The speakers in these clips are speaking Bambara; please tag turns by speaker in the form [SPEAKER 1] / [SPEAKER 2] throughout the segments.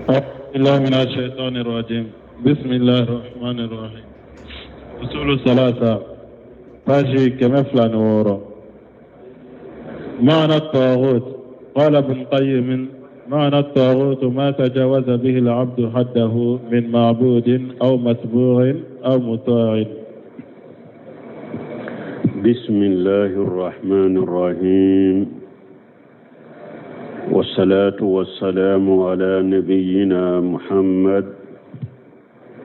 [SPEAKER 1] أعوذ بالله من الشيطان الرجيم بسم الله الرحمن الرحيم أصول الثلاثة page 206. معنى الطاغوت. قال ابن قيم: معنى الطاغوت ما تجاوز به العبد حده من معبود أو متبوع أو مطاع.
[SPEAKER 2] بسم الله الرحمن الرحيم، والصلاة والسلام على نبينا محمد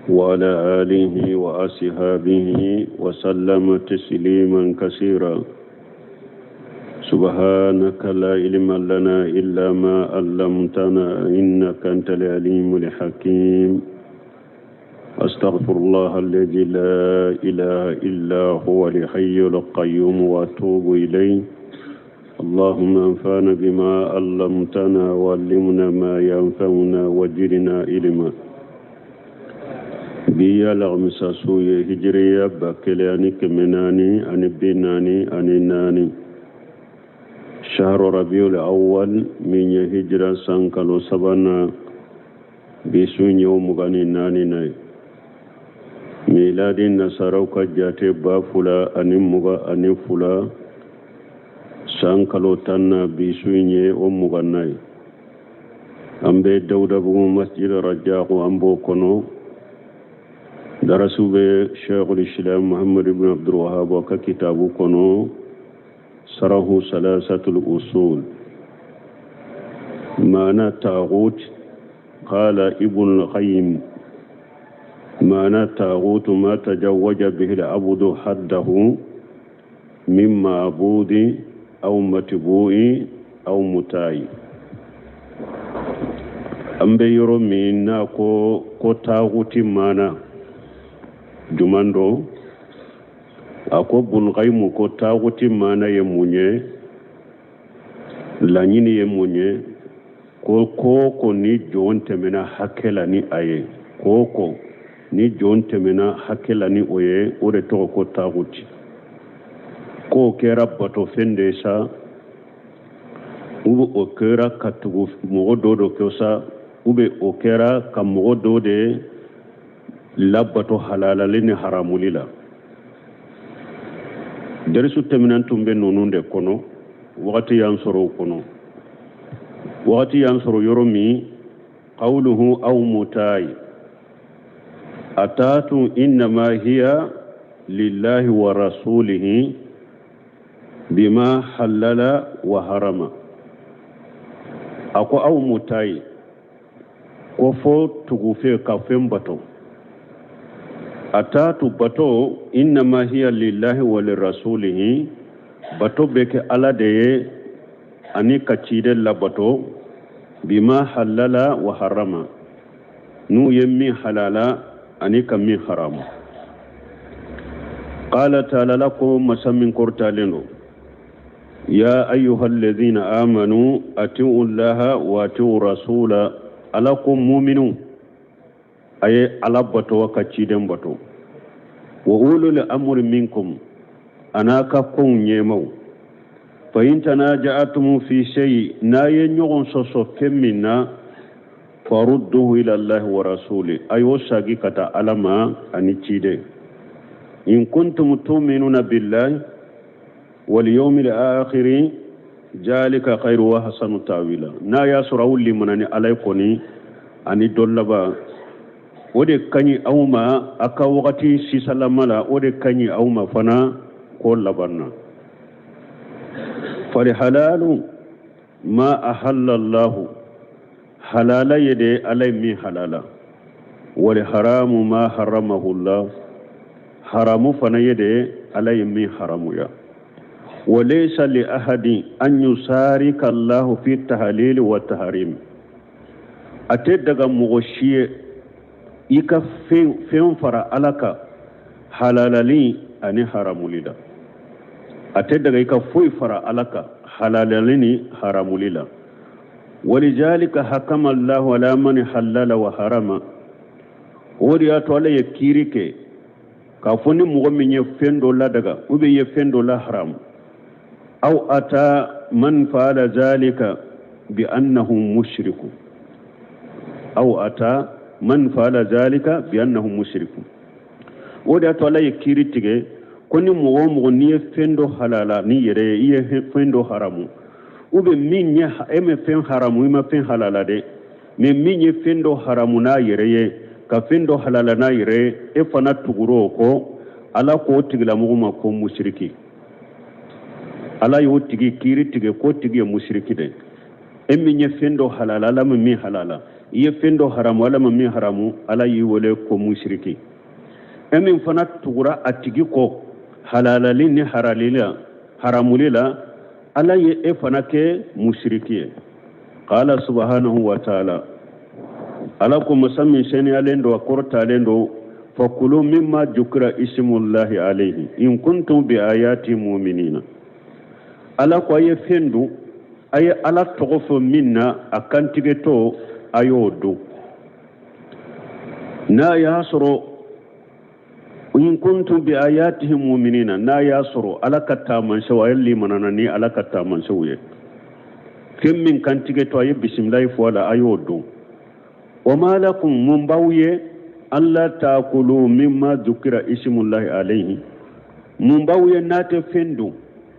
[SPEAKER 2] وعلى آله وأصحابه وسلم تسليما كثيرا. سبحانك لا علم لنا إلا ما علمتنا إنك أنت العليم الحكيم. أستغفر الله الذي لا إله إلا هو الحي القيوم وأتوب إليه. اللهم انفعنا بما علمتنا وعلمنا ما ينفعنا وزدنا علما. Bi ye alamisa su ye, hijiriya 1444, shahru rabiul awwal, min ye hijira san kalo sabanan, bi su ye o 24 na ye. Miladi nasaraw ka jate 2022 san kalo 10 na, bi su ye o 20 na ye. An bɛ Dawudabugu masjid Rajaku, an b'o kɔnɔ. Darasu bɛ Sheikhul Islam Muhammad ibn Abdul Wahhab ka kitabu kɔnɔ, sarahu salasatul usul. Maana taghut. Qala Ibn al-Qayyim: maana taghut ma tajawwaja bihi al-abdu haddahu min ma'budi aw matbu'i aw muta'i. An bɛ yɔrɔ min na, ko taaguti maana juman don? A ko Bun Kayimu ko taaguti maana ye mun ye, laɲini ye mun ye? Ko ko ko ni jɔn tɛmɛna hakɛ la ni a ye, ko ko ni jɔn tɛmɛna hakɛ la ni o ye, o de tɔgɔ ko taaguti. K'o kɛra batofɛn de ye sa, ou o kɛra ka tugu mɔgɔ dɔ de kɛ sa, ou bien o kɛra ka mɔgɔ dɔ de labato halalali ni haramuli la. Darisu tɛmɛnen tun bɛ ninnu de kɔnɔ. Wagati y'an sɔrɔ o kɔnɔ, wagati y'an sɔrɔ yɔrɔ min. Qawluhu aw mutayi atatu innama hiya lillahi wa rasulihi bima halala wa harama. A ko aw mutayi, ko fo tugufe ka fɛn bato. A taatu bato, innama hiya lillahi wa lirasulihi, bato bɛ kɛ Ala de ye ani ka ciden labato. Bima halala wa harama, n'u ye min halala ani ka min haramu. Qala taala, la ko masa min kɔrɔtalen don: ya ayyuha alladhina amanu atiu llaha wa atiu rasula. Ala ko muminu, a ye Ala bato ka ciden bato. Wa ulul amri minkum, a n'a ka kow ɲɛmaw. Fa in tanaja'atum fi shay, n'a ye ɲɔgɔn sɔsɔ fɛn min na, farudduhu ila Allahi wa rasuli, a y'o sagi ka taa Ala ma ani ciden. In kuntum tu'minuna billahi wal yawmil akhiri, jalika khairu wa hasanu tawila. N'a y'a sɔrɔ aw limana ni Ala ye kɔni ani don laban, o de ka ɲi aw ma a ka wagati sisalama la, o de ka ɲi aw ma fana ko laban na. Fali halalu ma ahalla Allahu, halala ye de Ala ye min halala. Wal haramu ma haramahu Allah, haramu fana ye de Ala ye min haramuya. Wa laysa li ahadin an yusarika Allahu fi tahlil wa tahrim, a tɛ daga mɔgɔ si ye i ka fɛn fara Ala kan halalali ani haramuli la. A tɛ daga i ka foyi fara Ala kan halalali ni haramuli la. Walizalika hakama Allahu ala man halala wa harama, o de y'a to Ala ye kiiri kɛ k'a fɔ ni mɔgɔ min ye fɛn dɔ ladaga ou bien ye fɛn dɔ la haramu, aw ata man faala zalika bi annahu mushriku. Aw ata man fa'ala zalika bi annahu mushrikun. O de y'a to Ala ye kiiri tigɛ ko ni mɔgɔ o mɔgɔ n'i ye fɛn dɔ halala n'i yɛrɛ ye, i ye fɛn dɔ haramu, ou bien min ye e ma fɛn haramu, i ma fɛn halala dɛ, mais min ye fɛn dɔ haramu n'a yɛrɛ ye ka fɛn dɔ halala n'a yɛrɛ ye, e fana tugura o kɔ, Ala k'o tigilamɔgɔ ma ko musiriki. Ala y'o tigi kiiri tigɛ k'o tigi ye musiriki de. E min ye fɛn dɔ halala, Ala ma min halala, i ye fɛn dɔ haramu, Ala ma min haramu, Ala y'i wele ko musiriki. E min fana tugura a tigi kɔ halalali ni haramuli la, Ala ye e fana kɛ musiriki ye. Qala subhanahu wa ta'ala, Ala ko masa min seniyalen don, a kɔrɔtalen don, fakulu mimma jukira ismullahi alayhi in kuntum bi ayati mu'minina. Ala ko a ye fɛn dun, a ye Ala tɔgɔ fɔ min na a kantigɛtɔ, a y'o dun. N'a y'a sɔrɔ in kuntum bi ayatihi mu'minina, n'a y'a sɔrɔ Ala ka taamasiyɛnw, a ye limanana ni Ala ka taamasiyɛnw ye, fɛn min kantigɛtɔ a ye bisimilayi fɔ a la, a y'o dun. Wa ma lakum, mun b'aw ye, alla taakulu mimma dukira ismullahi alayhi, mun b'aw ye n'a tɛ fɛn dun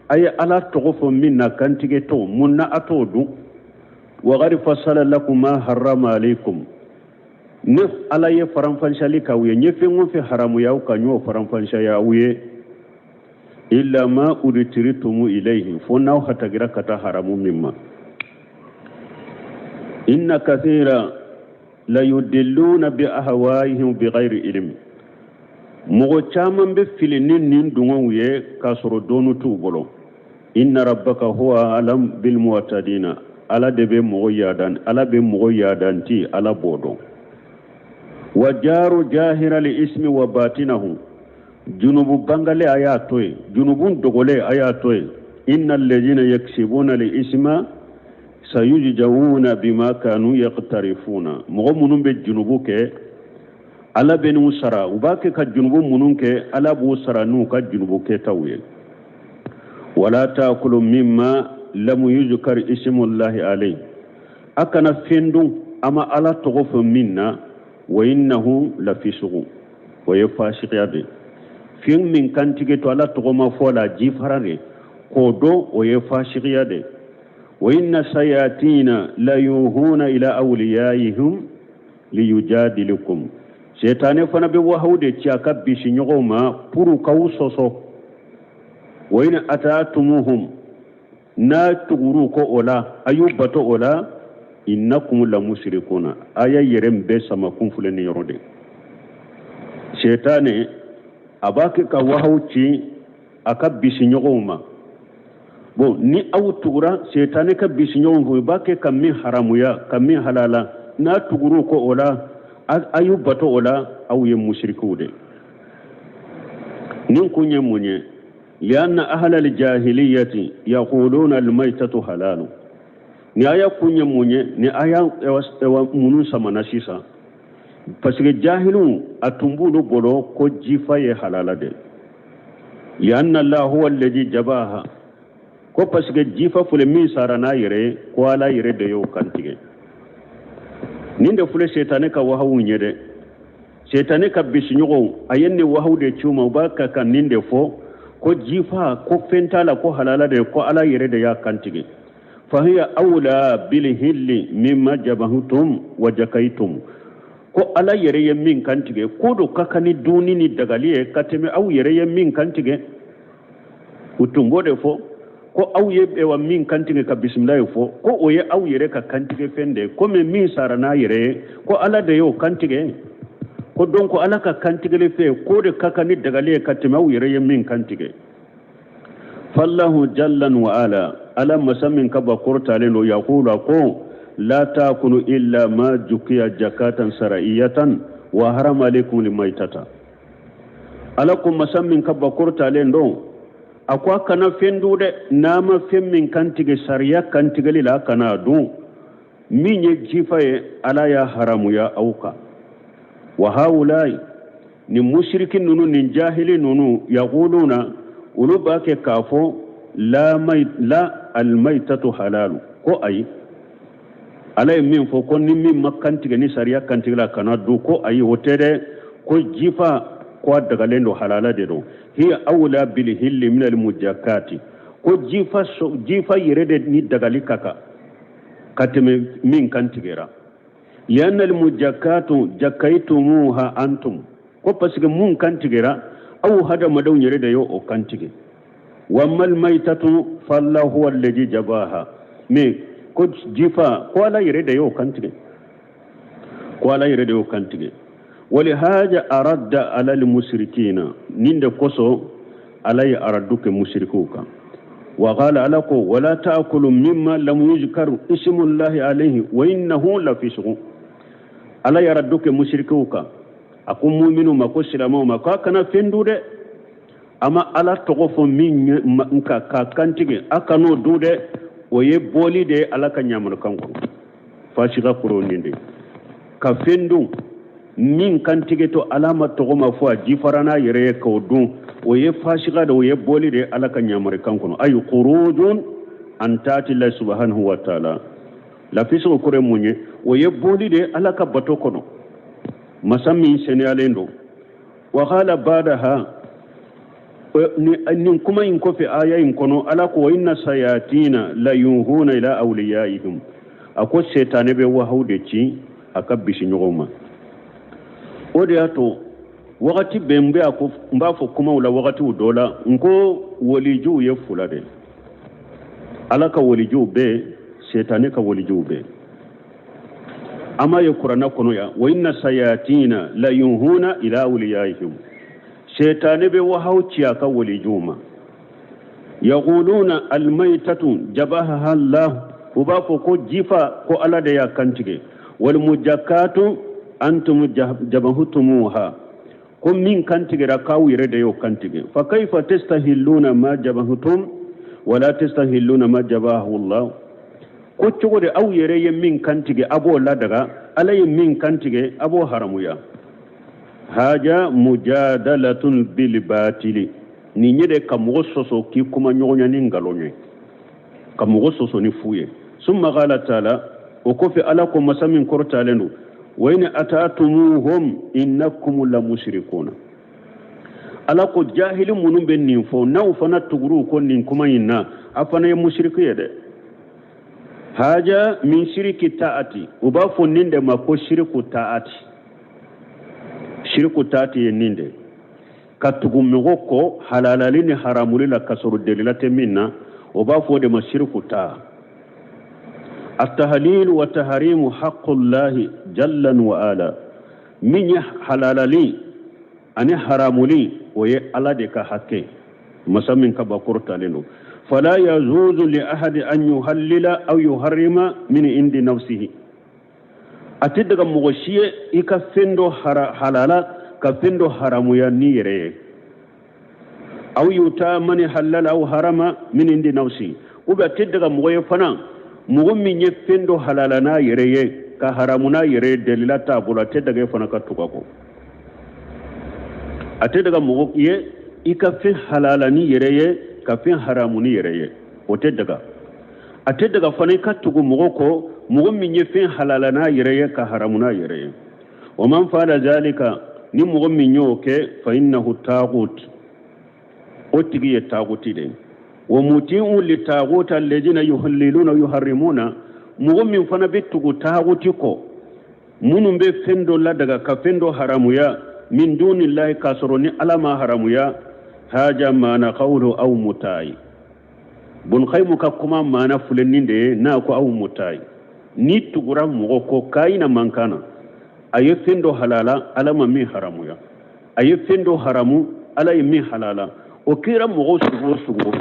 [SPEAKER 2] a ye Ala tɔgɔ fɔ min na kantigɛtɔ, mun na a t'o dun? Wa qad fassala lakum ma harrama alaykum, ne Ala ye faranfansiyali k'aw ye, n ye fɛn o fɛn haramuya aw kan, n y'o faranfansiyaya aw ye, illa ma udtiritumu ilayhi, fo n'aw hatagira ka taa haramu min ma. Inna kathira la yudilluna bi ahwaihim bi ghairi ilm, mɔgɔ caman bɛ fili ni nin dungɔw ye k'a sɔrɔ dɔnni t'u bolo. Inna rabbaka huwa alam bil mu'tadina, Ala de bɛ mɔgɔ yadan, Ala bɛ mɔgɔ yadanti, Ala b'o dɔn. Wa jaru jahira li ismi wa batinahu, junubu bangale a y'a to yen, junubu dogolen a y'a to yen. Inna alladhina yaksibuna li isma sayujzawna bima kanu yaqtarifuna, mɔgɔ minnu bɛ junubu kɛ, Ala bɛ n'u sara, u b'a kɛ ka junubu minnu kɛ, Ala b'u sara n'u ka junubu kɛtaw ye. Wala taakulu mimma lam yuzkar ismullahi alayhi, a kana fɛn dun a ma Ala tɔgɔ fɔ min na, wa innahu lafisugu, o ye fasikiya de ye. Fɛn min kantigɛ to Ala tɔgɔ ma fɔ la, jifara de k'o dun, o ye fasikiya de ye. Wa inna sayatina la yuhuna ila awliyaihim liyujadilukum, setane fana bɛ wahawu de ci a ka bisiɲɔgɔnw ma pour k'aw sɔsɔ. Wa in ata'tumuhum, n'a tugur'u kɔ o la, a y'u bato o la, innakum la mushrikuna. Aya yɛrɛ bɛɛ sama kun filɛ nin yɔrɔ de. Setane a b'a kɛ ka wahawu ci a ka bisiɲɔgɔnw ma. Bon, ni aw tugura setane ka bisiɲɔgɔnw kɔ, i b'a kɛ ka min haramuya ka min halala, n'a tugur'u kɔ o la, a y'u bato o la, aw ye musirikiw de. Nin kun ye mun ye? Lianna ahla aljahiliyati yaquluna almaytatu halalu. Ni aya kun ye mun ye? Ni aya minnu samana sisan, parce que jahiliw a tun b'olu bolo ko jifa ye halala de. Lianna Allah huwa alladhi jabaha, ko parce que jifa filɛ min sara n'a yɛrɛ ye, ko Ala yɛrɛ de y'o kantigɛ. Nin de filɛ setane ka wahawu ɲɛ dɛ. Setane ka bisiɲɔgɔnw a ye nin wahawu de ci u ma, u b'a ka ka nin de fɔ ko jifa ko fɛn t'a la, ko halala de, ko Ala yɛrɛ de y'a kantigɛ. Fahiya awla bilhilli mimma jabahutum wa jakaitum, ko Ala yɛrɛ ye min kantigɛ, ko do ka kan ni dunni ni dagali ye ka tɛmɛ aw yɛrɛ ye min kantigɛ. U tun b'o de fɔ ko aw ye ewa min kantigɛ ka bisimilayi fɔ, ko o ye aw yɛrɛ ka kantigɛ fɛn de ye, komi min sara n'a yɛrɛ ye, ko Ala de y'o kantigɛ, ko donc Ala ka kantigɛli fɛ k'o de ka kan ni dagali ye ka tɛmɛ aw yɛrɛ ye min kantigɛ. Fallahu jallan wa ala, Ala masa min ka ba kɔrɔtalen don, yaqulu, a ko la takulu illa ma jukiya jakatan sara'iyatan wa harama alaykum limaitata. Ala ko masa min ka ba kɔrɔtalen don, a ko a kana fɛn dun dɛ, n'a ma fɛn min kantigɛ sariya kantigɛli la, a kana a dun. Min ye jifa ye, Ala y'a haramuya aw kan. Wa haulai, nin musiriki ninnu, nin jahili ninnu, yaquluna, olu b'a kɛ k'a fɔ la almaitatu halalu, ko ayi, Ala ye min fɔ ko ni min ma kantigɛ ni sariya kantigɛ la kana dun, ko ayi, o tɛ dɛ. Ko jifa ko a dagalen don, halala de don. Hiya awla bilhilli min almujakati, ko jifa jifa yɛrɛ de ni dagali ka kan ka tɛmɛ min kantigɛra. Lianna almujakatu jakaytumuha antum, ko parce que mun kantigɛra, aw hadamadenw yɛrɛ de y'o kantigɛ. Wa amal maytatu fallahu huwa alladhi jabaha, mais ko jifa, ko Ala yɛrɛ de y'o kantigɛ, ko Ala yɛrɛ de y'o kantigɛ. Walihaja aradda ala almusirikina, nin de kosɔn Ala ye aradu kɛ musirikiw kan. Wa qala, Ala ko: wala ta'kulu mimma lam yuzkar ismullahi alayhi wa innahu lafisqun. Ala ye aradu kɛ musirikiw kan, a ko muminu ma, ko silamɛw ma, k'a kana fɛn dun dɛ, a ma Ala tɔgɔ fɔ min kan k'a kantigɛ, a kan'o dun dɛ. O ye bɔli de ye Ala ka ɲamarukan kɔnɔ. Fasika kɔrɔ nin de ka fɛn dun min kantigɛ to Ala ma tɔgɔ ma fɔ, a jifara n'a yɛrɛ ye, k'o dun, o ye fasika de, o ye bɔli de ye Ala ka ɲamarukan kɔnɔ. Ayi khurujun an taati lahi subhanahu wa taala. Lafisigo kɔrɔ ye mun ye? O ye bɔli de ye Ala ka bato kɔnɔ, masa min seniyalen don. Wa qala badaha, nin kuma in kɔfɛ aya in kɔnɔ, Ala ko: wa inna sayatina la yuhuna ila awliyaihim. A ko setanɛ bɛ wahaw de ci a ka bisi ɲɔgɔn ma. O de y'a to wagati bɛɛ n bɛ a ko, n b'a fɔ kumaw la wagatiw dɔ la, n ko walijuw ye fila de: Ala ka walijuw bɛ yen, setanɛ ka walijuw bɛ yen. An b'a ye kuranɛ kɔnɔ yan: wa inna sayatina la yuhuna ila awliyaihim. Setanɛ bɛ wahaw ci a ka walijuw ma. Yaquluna almaytatu jabahaha Allah, u b'a fɔ ko jifa, ko Ala de y'a kantigɛ. Walmujakatu antum jabahutumuha, ko min kantigɛra, k'aw yɛrɛ de y'o kantigɛ. Fa kayfa tastahilluna ma jabahutum wala tastahilluna ma jabahu Allah? Ko cogo di aw yɛrɛ ye min kantigɛ, a b'o ladaga, Ala ye min kantigɛ, a b'o haramuya? Haja mujadalatun bil batili, nin ye de ka mɔgɔ sɔsɔ k'i kuma ɲɔgɔnya ni nkalon ye, ka mɔgɔ sɔsɔ ni fu ye. Summa qala taala, o kɔfɛ Ala ko, masa min kɔrɔtalen don: wa in atatumuhum innakum la mushrikuna. Ala ko jahili minnu bɛ nin fɔ, n'aw fana tugur'u ko nin kuma in na, a fana ye musiriku ye dɛ. Haja min shiriki ta'ati, u b'a fɔ nin de ma ko shiriku ta'ati. Shiriku ta'ati ye nin de ka tugu mɔgɔ kɔ halalali ni haramuli la ka sɔrɔ delila tɛ min na, o b'a fɔ o de ma shiriku ta'a. Atahalilu wa taharimu haqqullahi jallan wa ala, min ye halalali ani haramuli, o ye Ala de ka hakɛ, masa min ka bakɔrɔtalen don. Fala yajuzu li ahadi an yuhallila aw yuharrima min indi nafsihi, a tɛ daga mɔgɔ si ye i ka fɛn dɔ halala ka fɛn dɔ haramuya n'i yɛrɛ ye. Aw yuta mani halala aw harama min indi nafsi, ou bien a tɛ daga mɔgɔ ye fana, mɔgɔ min ye fɛn dɔ halala n'a yɛrɛ ye ka haramu n'a yɛrɛ ye, delila t'a bolo, a tɛ daga e fana ka tugu a kɔ. A tɛ daga mɔgɔ ye i ka fɛn halala ni yɛrɛ ye ka fɛn haramu ni yɛrɛ ye, o tɛ daga. A tɛ daga fana i ka tugu mɔgɔ kɔ, mɔgɔ min ye fɛn halala n'a yɛrɛ ye ka haramu n'a yɛrɛ ye. Wa man fa'ala zalika, ni mɔgɔ min y'o kɛ, fa innahu tagut, o tigi ye taguti de ye. Wa muti'u li tagut alladhina yuhalliluna yuharrimuna, mɔgɔ min fana bɛ tugu taguti kɔ, minnu bɛ fɛn dɔ ladaga ka fɛn dɔ haramuya, min dunillahi, k'a sɔrɔ ni Ala ma haramuya. Haja maana qawlu aw mutayi, Bun Qayimu ka kuma maana filɛ nin de ye n'a ko aw mutayi. N'i tugura mɔgɔ kɔ kayina man kan na, a ye fɛn dɔ halala, Ala ma min haramuya, a ye fɛn dɔ haramu, Ala ye min halala, o kɛra mɔgɔ sugu o sugu,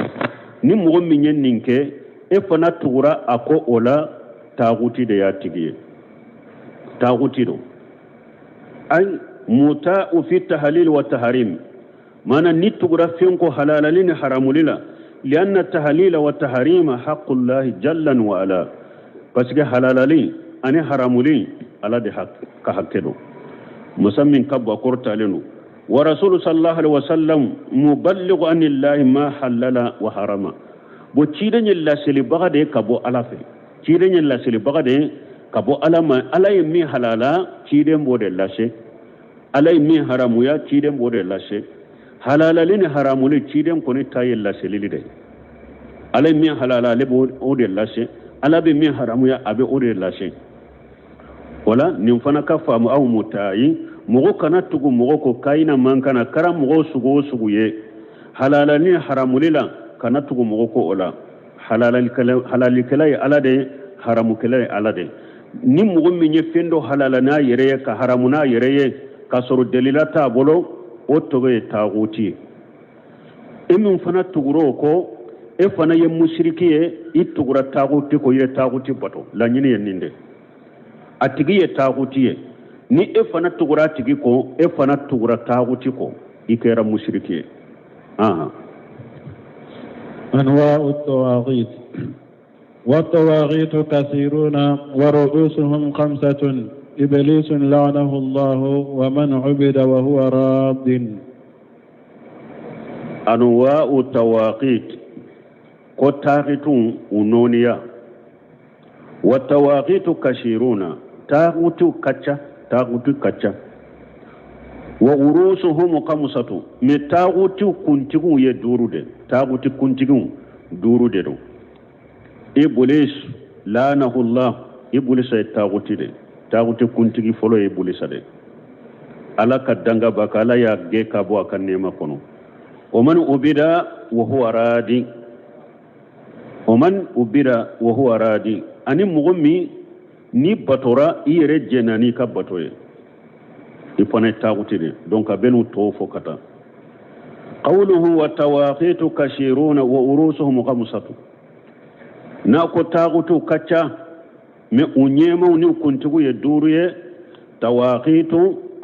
[SPEAKER 2] ni mɔgɔ min ye nin kɛ, e fana tugura a kɔ o la, taaguti de y'a tigi ye, taaguti don. Ay muta'u fi tahlil wa tahrim, mana ni tugura fɛn ko halalali ni haramuli la. Lianna tahlila wa tahrima haqqullahi jallan wa ala, parce que halalali ani haramuli, Ala de ka hakɛ don, masa min ka bɔ kɔrɔtalen don. Wa rasulu sallallahu alaihi wasallam muballighu anillahi ma halala wa harama. Bon, ciden ye laselibaga de ye ka bɔ Ala fɛ, ciden ye laselibaga de ye. Ka bɔ Ala ma, Ala ye min halala, ciden b'o de lase. Ala ye min haramuya, ciden b'o de lase. Halalali ni haramuli, ciden kɔni ta ye laselili de ye. Ala ye min halala, ale b'o de lase. Ala bɛ min haramuya, a bɛ o de lase. O la nin fana ka faamu aw mutayi, mɔgɔ kana tugu mɔgɔ kɔ kayina man kana kɛra mɔgɔ sugu o sugu ye halala ni haramuli la, kana tugu mɔgɔ kɔ o la. Halalikɛla ye Ala de ye, haramukɛla ye Ala de ye. Ni mɔgɔ min ye fɛn dɔ halala n'a yɛrɛ ye ka haramu n'a yɛrɛ ye k'a sɔrɔ dalila t'a bolo, o tɔgɔ ye taaguti ye. E min fana tugura o kɔ, e fana ye musiriki ye, i tugura taaguti kɔ, i ye taaguti bato. Laɲini ye nin de, a tigi ye taaguti ye. Ni e fana tugura a tigi kɔ, e fana tugura taaguti kɔ, i kɛra musiriki ye.
[SPEAKER 1] أنواع الطواغيت. والطواغيت كثيرون ورؤوسهم خمسة: إبليس لعنه الله، ومن عبد وهو راض.
[SPEAKER 2] أنواع الطواغيت, ko taagitu u nɔɔniya. والطواغيت كثيرون, taagutu ka ca, taagutu ka ca. ورؤوسهم خمسة, mais taagutu kuntigiw ye duuru de, taagutu kuntigiw duuru de don. إبليس لعنه الله, Ibulisa ye taaguti de, taaguti kuntigi fɔlɔ ye Ibulisa de. Ala ka danga b'a kan, Ala y'a gɛn ka bɔ a ka nɛɛma kɔnɔ. ومن عبد وهو راض, ومن عبد وهو راض, ani mɔgɔ min ni batora, i yɛrɛ jɛnna n'i ka bato ye, i fana ye taaguti de. Donc a bɛ n'u tɔw fɔ ka taa. قوله والطواغيت كثيرون ورؤوسهم خمسة, n'a ko taagutu ka ca, mais u ɲɛmaw ni kuntigiw ye duuru ye. طواغيت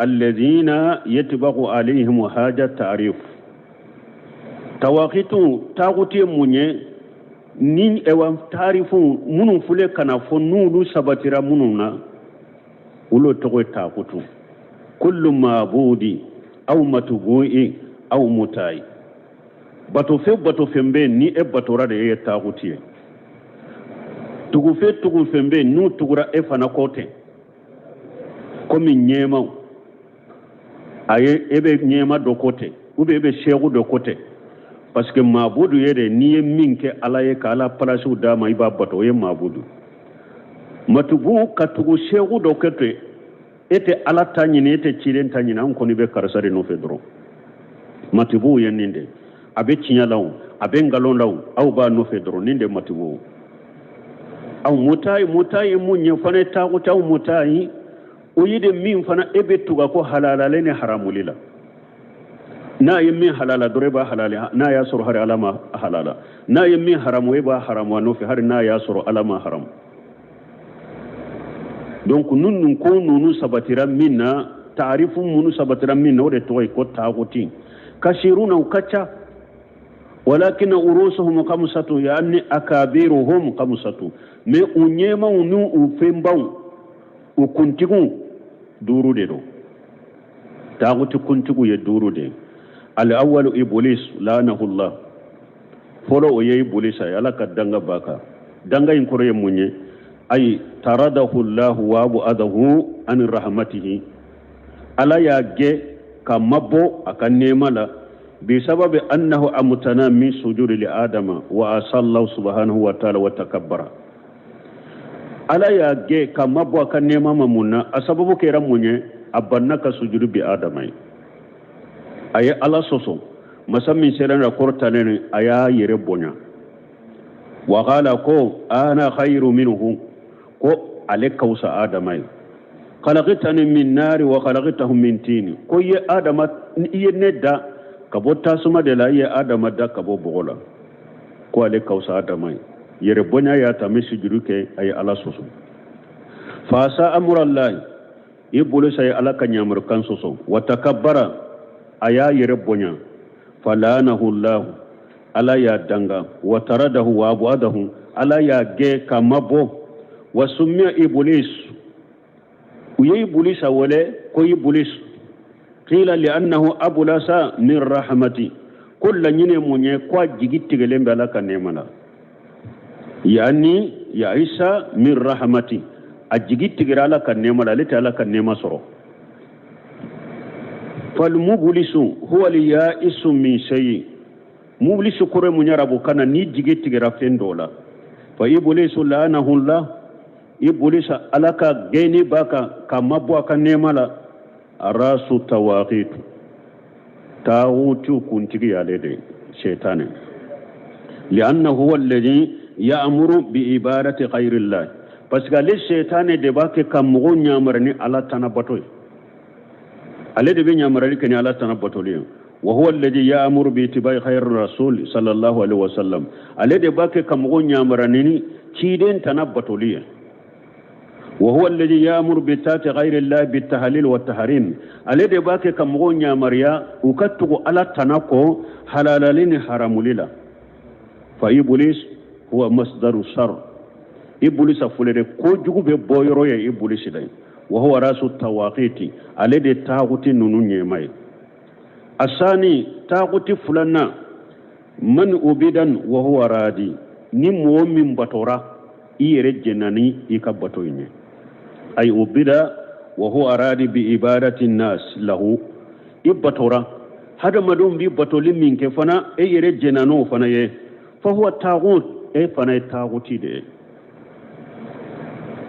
[SPEAKER 2] الذين يطبق عليهم هذا التعريف. طواغيت, taaguti ye mun ye? Ni ewa taarifu minnu filɛ ka na fɔ, n'olu sabatira minnu na, olu tɔgɔ ye taagutu. كل معبود أو متبوع أو مطاع, batofɛn batofɛn bɛ yen, ni e batora de, e ye taaguti ye. Tugufɛn tugufɛn bɛ yen, n'u tugura e fana kɔ ten, komi ɲɛmaw a ye, e bɛ ɲɛma dɔ ko ten, ou bien e bɛ seku dɔ ko ten, parce que maabudu ye de, n'i ye min kɛ Ala ye, ka Ala palasiw d'a ma, i b'a bato, o ye maabudu. متبوع, ka tugu seku dɔ kɛ ten, e tɛ Ala ta ɲini, e tɛ ciden ta ɲini, an kɔni bɛ karisa de nɔfɛ dɔrɔn. متبوع ye nin de, a bɛ tiɲɛ la o, a bɛ nkalon la o, aw b'a nɔfɛ dɔrɔn, nin de متبوع. Aw مطاع, مطاع ye mun ye fana ye? Taaguti aw مطاع, o ye de min fana e bɛ tugu a ko halalalen ni haramuli la. N'a ye min halala dɔrɔn, e b'a halali, n'a y'a sɔrɔ hari Ala ma halala. N'a ye min haramu, e b'a haramu a nɔfɛ, hari n'a y'a sɔrɔ Ala ma haramu. Donc ninnu ko ninnu sabatira min na, taarifu minnu sabatira min na, o de tɔgɔ ye ko taaguti. كثيرون, u ka ca. ولكن رؤوسهم خمسة, يعني أكابرهم خمسة, mais u ɲɛmaw n'u u fɛnbaw, u kuntigiw duuru de don. Taaguti kuntigiw ye duuru de ye. الأول إبليس لعنه الله, fɔlɔ o ye Ibulisa ye, Ala ka danga b'a kan. Danga in kɔrɔ ye mun ye? أي طرده الله وأبعده عن رحمته, Ala y'a gɛn ka mabɔ a ka nɛɛma la. بسبب أنه امتنع من سجود لآدم وعصى الله سبحانه وتعالى وتكبر. Ala y'a gɛn ka mabɔ a ka nɛɛma ma mun na? A sababu kɛra mun ye? A banna ka sujudu bi Adama ye, a ye Ala sɔsɔ, masa min sera na kɔrɔtalen, a y'a yɛrɛ bonya. وقال, ko أنا خير منه, ko ale ka wusa Adama ye. خلقتني من نار وخلقته من طين, ko i ye Adama, i ye ne da ka bɔ tasuma de la, i ye Adama da ka bɔ bɔgɔ la, ko ale ka wusa Adama ye. Yɛrɛ bonya y'a ta bɛ sujudu kɛ, a ye Ala sɔsɔ. فعصى أمر الله, Ibulisa ye Ala ka ɲamarukan sɔsɔ. وتكبر, a y'a yɛrɛ bonya. فلعنه الله, Ala y'a danga. وطرده وأبعده, Ala y'a gɛn ka mabɔ. وسمي إبليس, u ye Ibulisa wele ko Iblis. قيل لأنه أبلس من رحمته, ko laɲini mun ye? Ko a jigi tigɛlen bɛ Ala ka nɛɛma la. يعني يئس من رحمته, A jigi tigɛra Ala ka nɛɛma la, ale tɛ Ala ka nɛɛma sɔrɔ. Falmublisu huwa liyaisu min shay'in. Mublisu kɔrɔ mun ye arabukan na? N'i jigi tigɛra fɛn dɔ la. Fa iblisu la'anahullah, iblisa Ala ka gɛnni b'a kan k'a mabɔ a ka nɛɛma la. Rasu tawaqitu, taagutu kuntigi y'ale de ye, sɛtanɛ. Li'annahu huwa alladhi ya'muru bi ibadati ghayrillah, parce que ale sɛtanɛ de b'a kɛ ka mɔgɔw ɲamara ni Ala tana bato ye. Ale de bɛ ɲamarali kɛ ni Ala tana batoli ye. Wa huwa alladhi ya'muru bi ittiba'i khayri rasul sallallahu alaihi wasallam, ale de b'a kɛ ka mɔgɔw ɲamara ni ciden tana batoli ye. Wa huwa alladhi ya'muru bi ta'ati ghayri Allah bi tahlil wa tahrim, ale de b'a kɛ ka mɔgɔw ɲamariya u ka tugu Ala tana kɔ halalali ni haramuli la. Fa iblis huwa masdaru shar, ibulisa filɛ de, kojugu bɛ bɔ yɔrɔ ye ibulisi de. Wa huwa rasu tawaqiti, ale de taaguti ninnu ɲɛma ye. Asani, taaguti filanan, man ubidan wa huwa radi, ni mɔgɔ min batora i yɛrɛ jɛnna ni i ka bato in ye. Ay ubida wa huwa radi bi ibadati nas lahu, i batora hadamadenw bi batoli min kɛ fana, e yɛrɛ jɛnna n'o fana ye. Fa huwa taagut, e fana ye taaguti de ye.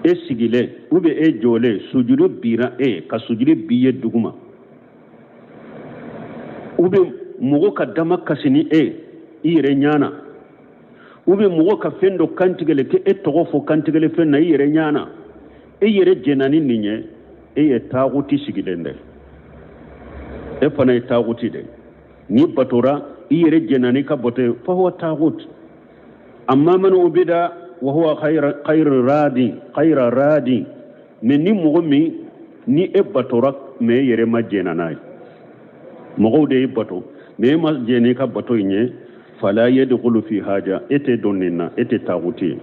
[SPEAKER 2] E sigilen ou bien e jɔlen, sujudu bira e ka sujudu b'i ye duguma, ou bien mɔgɔ ka dama kasi ni e i yɛrɛ ɲɛ na, ou bien mɔgɔ ka fɛn dɔ kantigɛli kɛ e tɔgɔ fɔ kantigɛli fɛn na i yɛrɛ ɲɛ na, e yɛrɛ jɛnna ni nin ye, e ye taaguti sigilen dɛ, e fana ye taaguti de. N'i batora i yɛrɛ jɛnna n'i ka bato ye, fa huwa taagut. Amma man ubida wa huwa khayra radi, khayra radi, mais ni mɔgɔ min ni e batora mais e yɛrɛ ma jɛnna n'a ye, mɔgɔw de y'i bato mais e ma jɛn n'i ka bato in ye, fala yadkhulu fi haja, e tɛ don nin na, e tɛ taaguti ye,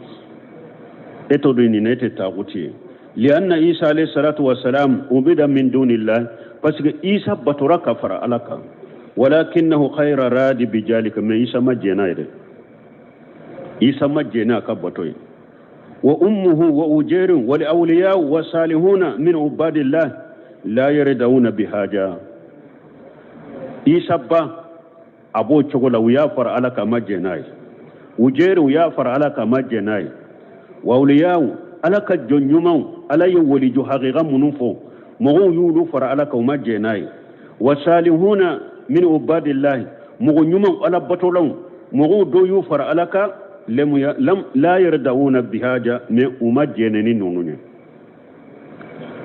[SPEAKER 2] e tɛ don nin na, e tɛ taaguti ye. Lianna Isa alayhi salatu wasalam ubida min dunillah, parce que Isa batora ka fara Ala kan, walakinahu khayra radi bijalika, mais Isa ma jɛn n'a ye dɛ, Isa ma jɛn n'a ka bato ye. Wa ummuhu wa ujerin wal awliya wa salihuna min ubadillah la yaridawuna bihaja. Isa ba a b'o cogo la, u y'a fara Ala kan, ma jɛn n'a ye. Ujeri, u y'a fara Ala kan, ma jɛn n'a ye. Wa awliyaw, Ala ka jɔn ɲumanw, Ala ye waliju hakika minnu fɔ, mɔgɔw y'olu fara Ala kan, u ma jɛn n'a ye. Wa salihuna min ubadillahi, mɔgɔ ɲumanw, Ala batolaw, mɔgɔw dɔw y'u fara Ala kan, lam la yardawuna bihaja, mais u ma jɛn ni ninnu ye.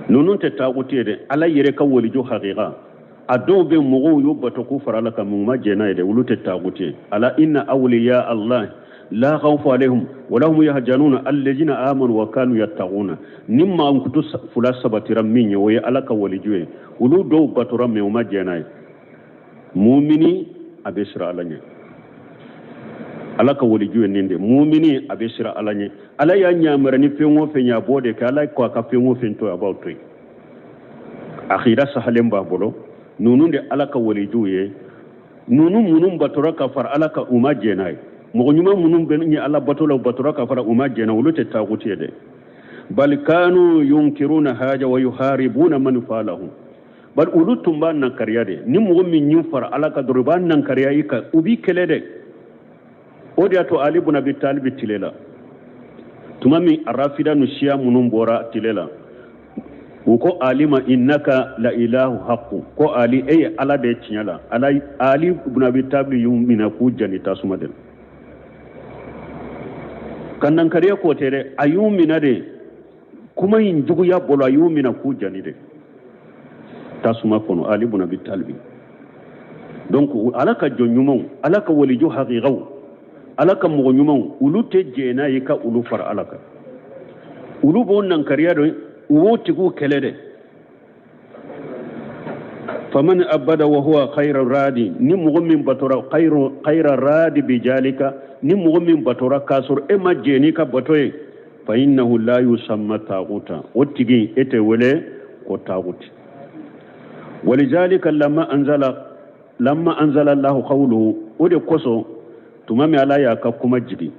[SPEAKER 2] Ninnu tɛ taaguti ye dɛ, Ala yɛrɛ ka waliju hakika a dɔw bɛ mɔgɔw y'u bato k'u fara Ala kan, mais u ma jɛn n'a ye dɛ, olu tɛ taaguti ye. Ala inna awliya Allah la khawfu alayhim wa lahum yahzanuna allazina amanu wa kanu yattaquna. Ni mankutu fila sabatira min ye, o ye Ala ka waliju ye. Olu dɔw batora mais u ma jɛn n'a ye. Mumini a bɛ siran Ala ɲɛ, Ala ka waliju ye nin de. Mumini a bɛ siran Ala ɲɛ, Ala y'a ɲamara ni fɛn o fɛn ye, a b'o de kɛ. Ala ko a ka fɛn o fɛn to yen, a b'o to yen. Akira sahalen b'a bolo. Ninnu de Ala ka walijuw ye. Ninnu minnu batora ka fara Ala kan, u ma jɛn n'a ye. Mɔgɔ ɲuman minnu bɛ ɲɛ Ala bato la, u batora ka fara, u ma jɛn n'a, olu tɛ taaguti ye dɛ. Bal kanu yunkiruna haja wa yuharibuna man falahu, bari olu tun b'a nankariya de. Ni mɔgɔ min y'i fara Ala kan dɔrɔn, u b'a nankariya i kan, u b'i kɛlɛ dɛ. O de y'a to Ali bun Abi Talibi tile la, tuma min arafida nu siya minnu bɔra tile la, u ko Ali ma innaka la ilahu haqqu, ko Ali e ye Ala de ye tiɲɛ la. Ala Ali bun Abi Talibi y'u minɛ k'u jani tasuma de la. Ka nankariya k'o tɛ dɛ, a y'u minɛ de kuma in juguya bolo, a y'u minɛ k'u jani de tasuma kɔnɔ, Ali bun Abi Talibi. Donc Ala ka jɔn ɲumanw, Ala ka waliju hakikaw, Ala ka mɔgɔ ɲumanw, olu tɛ jɛn n'a ye ka olu fara Ala kan. Olu b'o nankariya de, u b'o tigiw kɛlɛ dɛ. Faman abada wa huwa khayra radi, ni mɔgɔ min batora khayra radi bijalika, ni mɔgɔ min batora k'a sɔrɔ e ma jɛn n'i ka bato ye, fa innahu la yusamma taguta, o tigi e tɛ wele ko taguti. Walizalika lamma anzala Allahu qawluhu, o de kosɔn tuma min Ala y'a ka kuma jigin.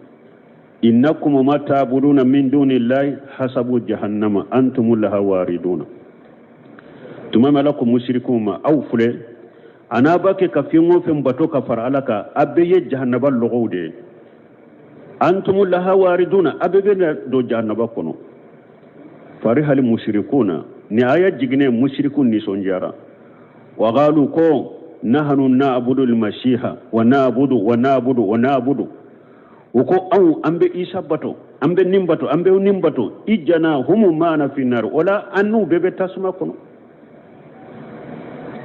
[SPEAKER 2] Innakum ma ta'buduna min dunillahi hasabu jahannama antum laha wariduna. Tuma min Ala ko musirikiw ma, aw filɛ a n'a b'a kɛ ka fɛn o fɛn bato ka fara Ala kan, a bɛɛ ye jahanaba lɔgɔw de ye. Antum laha wariduna, a bɛɛ bɛna don jahanaba kɔnɔ. Farihal musirikuna, ni aya jiginnen musiriku nisɔndiyara. Wa qalu ko nahnu na'budu al-masiha wa na'budu wa na'budu wa na'budu. U ko anw an bɛ Isa bato, an bɛ nin bato, an bɛ nin bato. I jana humu maana fi nar, o la an n'u bɛɛ bɛ tasuma kɔnɔ.